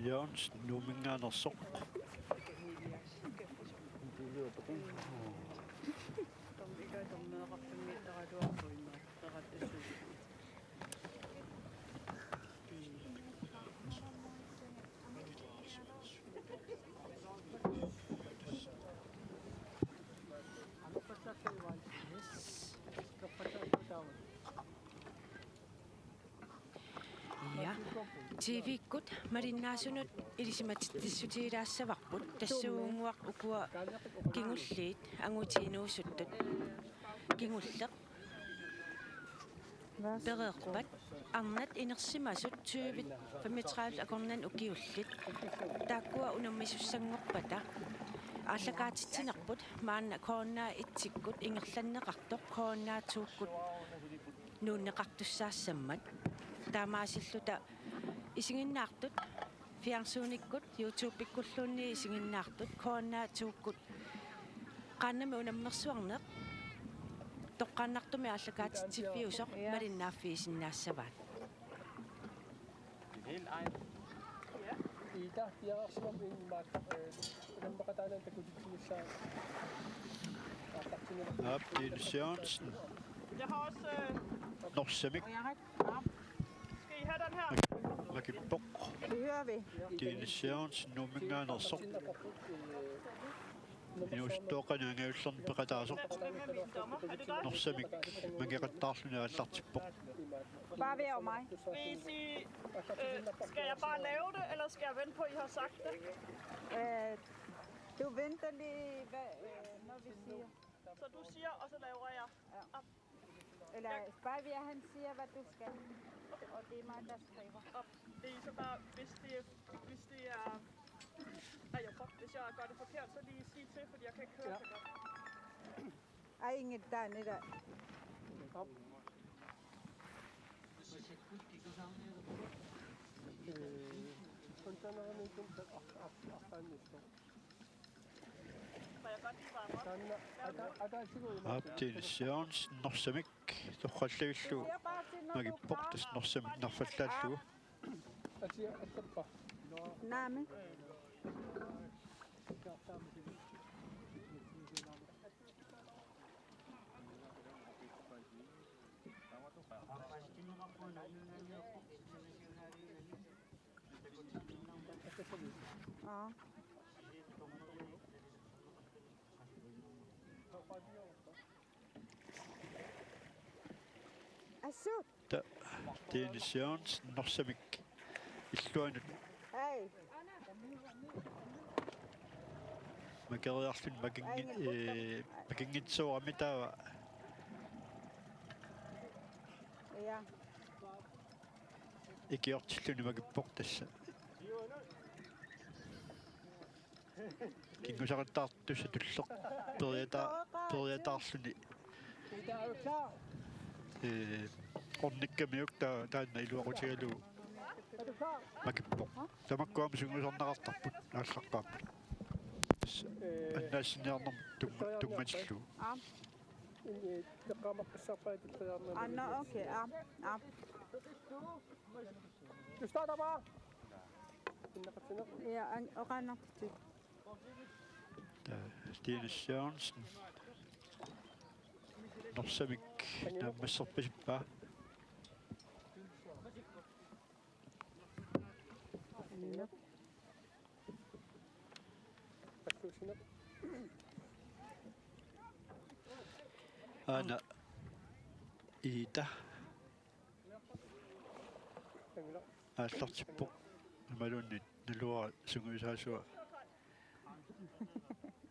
Jørgensen, Nuumminngaanneersoq. T V-kkut malinnaasunut ilisimatitsissutigilaassavarput tassuugunnguaq ukua kingulliit angutit inuusuttut. Kingulleq pereerpat arnat inersimasut tyve femogtredive akornanni ukiullit. Taakkua unammisussanngorpata aallakaatitsinerput maanna K N R et-ikkut ingerlanneqartoq K N R to-kkut nuunneqartussaassammat. Taamaasilluta isiginnaartut fjernsynikkut, YouTube-ikkulluunniit isiginnaartut K N R to-kkut qaannami unammersuarneq toqqaannartumik aallakaatitsiffiusoq malinnaaffigisinnaassavaat. Ida, piareersimammat immaqa, eh, unammeqataaneq takutitsinissaa. Aap, Tine Sørensen. Jeg har også, øh, Norsamik. Skal I have den her? Makippoq. Det hører vi. Tine Sørensen, Nuumminngaanneersoq. Inuusuttooqqani angajullerni peqataasoq. Hvem er min dommer? Er det dig? Norsamik mangeqattaarluni aallartippoq. Bare vær over mig. Vil I sige, øh, skal jeg bare lave det, eller skal jeg vente på, at I har sagt det? Øh, du venter lige, hvad, øh, når vi siger. Så du siger, og så laver jeg. Ja. Op. Eller bare ved, at han siger, hvad du skal. Og det er mig, der skriver. Op. Det er så bare, hvis det er, hvis det er, ej, jeg fuck, hvis jeg gør det forkert, så lige sige til, fordi jeg kan ikke høre så godt. Ej, ingen der, det der. Aap, Tine Sørensen, Norsamik, torrallavillugu makippoq tassa Norsamik nerfallaallugu. Naamik. Aa. Assut. Ta-, Tine Sørensen, Norsamik illuanut. Hej. Makeriarluni makinngi-, Hej, eh, makinngitsoorami taava. Ja. Ikiortilluni makippoq tassa. Kinngusaqattaartussaq tulleq periata-, periataarluni. Ee, ornikkamiuk ta-, taanna iluaqutigalugu makippoq. Tamakku aamma sungiusarneqartarput aallaqqaammut. Tassa annaassinniarnermut tunga-, tunngatillugu. Aap. Aa, nå, okay. Aap, aap. Du starter bare. Ja, an-, oqaannartutut. Tine Sørensen. Norsamik naammasserpasippaa. Aana Ida. Aallartippoq. Imaluunniit naluara sungiusaasua.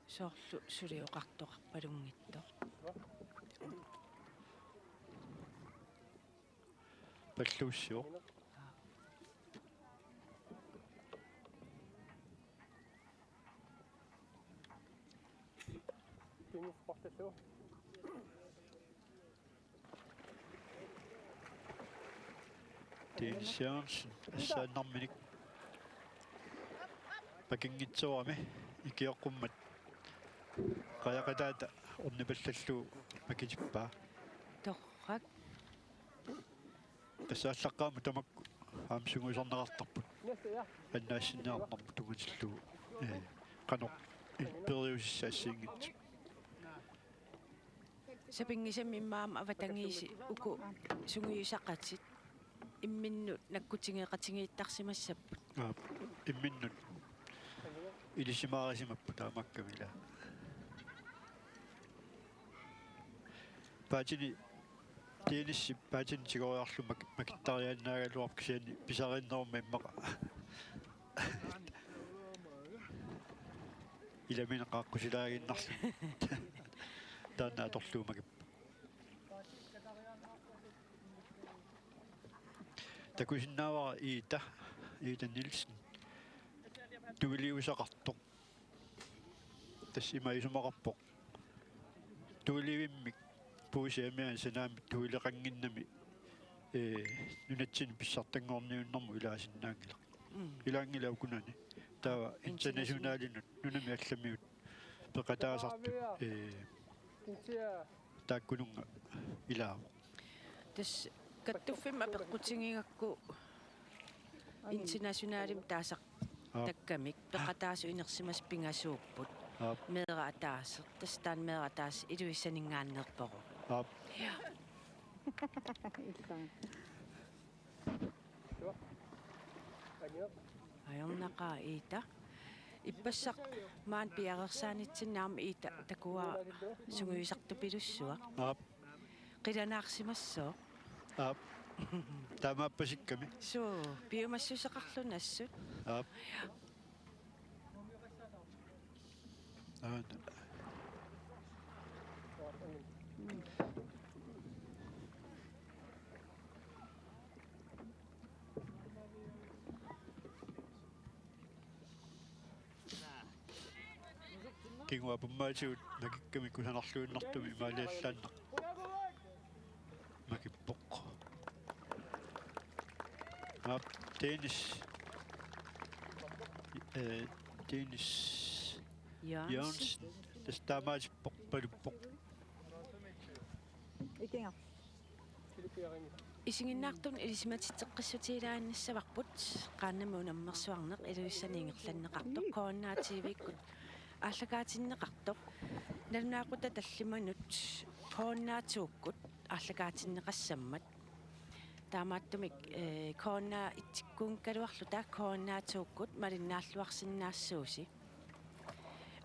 Soorlu suli oqartoqarpalunngitsoq. Palluussivoq. Tine Sørensen, assaannarminik. Makinngitsoorami ikioqqummat. Qajaqataata ornipallallugu makitippaa. Torrak. Tassa aallaqqaammut tamakku aamma sungiusarneqartarput. Annaassinniarnermut tunngatillugu. Ee, qanoq periusissaq assigiinngitsut. Sapinngisamik immaqa aamma avatangiisit uku sungiusaqatit imminnut nakkutigeqatigiittarsimassapput. Aap, imminnut ilisimaarisimapput taamaakkami ila. Paatini Tiinissip paatini tigoriarlu mak-, makittariaannaagaluarpoq kisianni pisariinnerummat immaqa. Ilaminik qaaqqusilaaginnarlugu. Taanna atorlugu makippoq. Takusinnaavara Iita, Iita Nielsen. Tuiliusaqartoq. Tassa ima isumaqarpoq. Tuilivimmik puussiamianik sanaamik tuileqannginnami, ee, nunatsinni pissartanngorniunnermut ilaasinnaanngilaq. Mm. Ilaanngilaq ukunani. Taava internationalinut nunami allamiut peqataasartut, ee, taakkununnga ilaavoq. Tassa kattuffimmi apeqqutigigakku internationalimik taasaq Aap. Takkamik peqataasut inersimasut pingasuupput. Aap. Meeraq ataaseq, tassa taanna meeraq ataaseq Ilulissaninngaanneerpoq. Aap. Ja. Ilaa. Ajornaqaaq Iita. Ippassaq maani piareersaanitsinni aamma Iita takuara sungiusartupilussuaq. Aap. Qilanaarsimassooq. Aap. Taamaappasikkami. Suu, piumassuseqarluni assut. Aap. Aana. Kinguaapummaatigut makikkamik kusanarluinnartumik imaaliallaannaq. Makippoq. Aap, Dennis. Ee, Dennis Jørgensen. Jørgensen. Tassa taamaatippoq, paluppoq. Ikinga. Isiginnaartunut ilisimatitseqqissutigilaaginnassavarput, qaannamut unammersuarneq Ilulissani ingerlanneqartoq, K N A T V-kkut aallakaatinneqartoq, nalunaaqutaq tallimanut K N A to-kkut aallakaatinneqassammat. Taamaattumik, ee, K N A et-ikkuunngikkaluarluta K N A to-kkut malinnaalluarsinnaassuusi.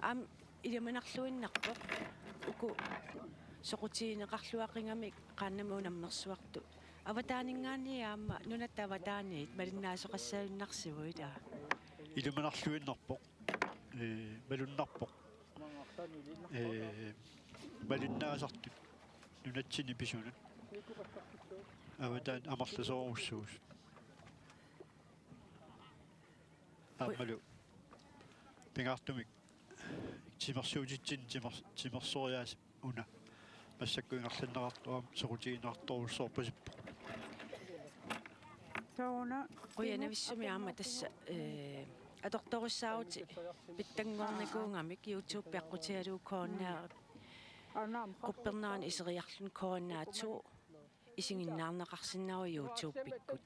Aamma ilimanarluinnarpoq uku soqutigineqarluaqigamik qaannamut unammersuartut. Avataaninngaanniit aamma nunatta avataaniit malinnaasoqassagunarsivugut, aa. Ilimanarluinnarpoq. Ee, malunnarpoq. Ee, malinnaasartut nunatsinni pisunut. Avataani amerlasoorujussuusut. Aammalu pingaartumik timersuutitsinni timer-, timersoriaasip una. Massakkut ingerlanneqartoq aamma soqutiginartorujussuarpasippoq. Tauna. Qujanavissumik aamma tassa, ee, atortorissaarutit pitsanngornikuugamik YouTube aqqutigalugu K N A Anam, quppernaani iseriarluni K N A to isiginnaarneqarsinnaavoq YouTube-ikkut.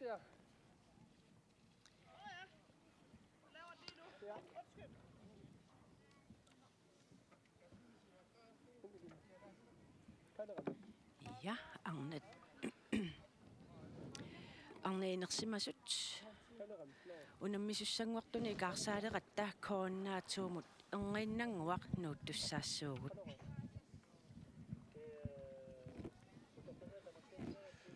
Ja, arnat. Arnat inersimasut unammisussanngortuni ikaarsaaleqatta K N A to-mut erniinnannguaq nuuttussaassuugut.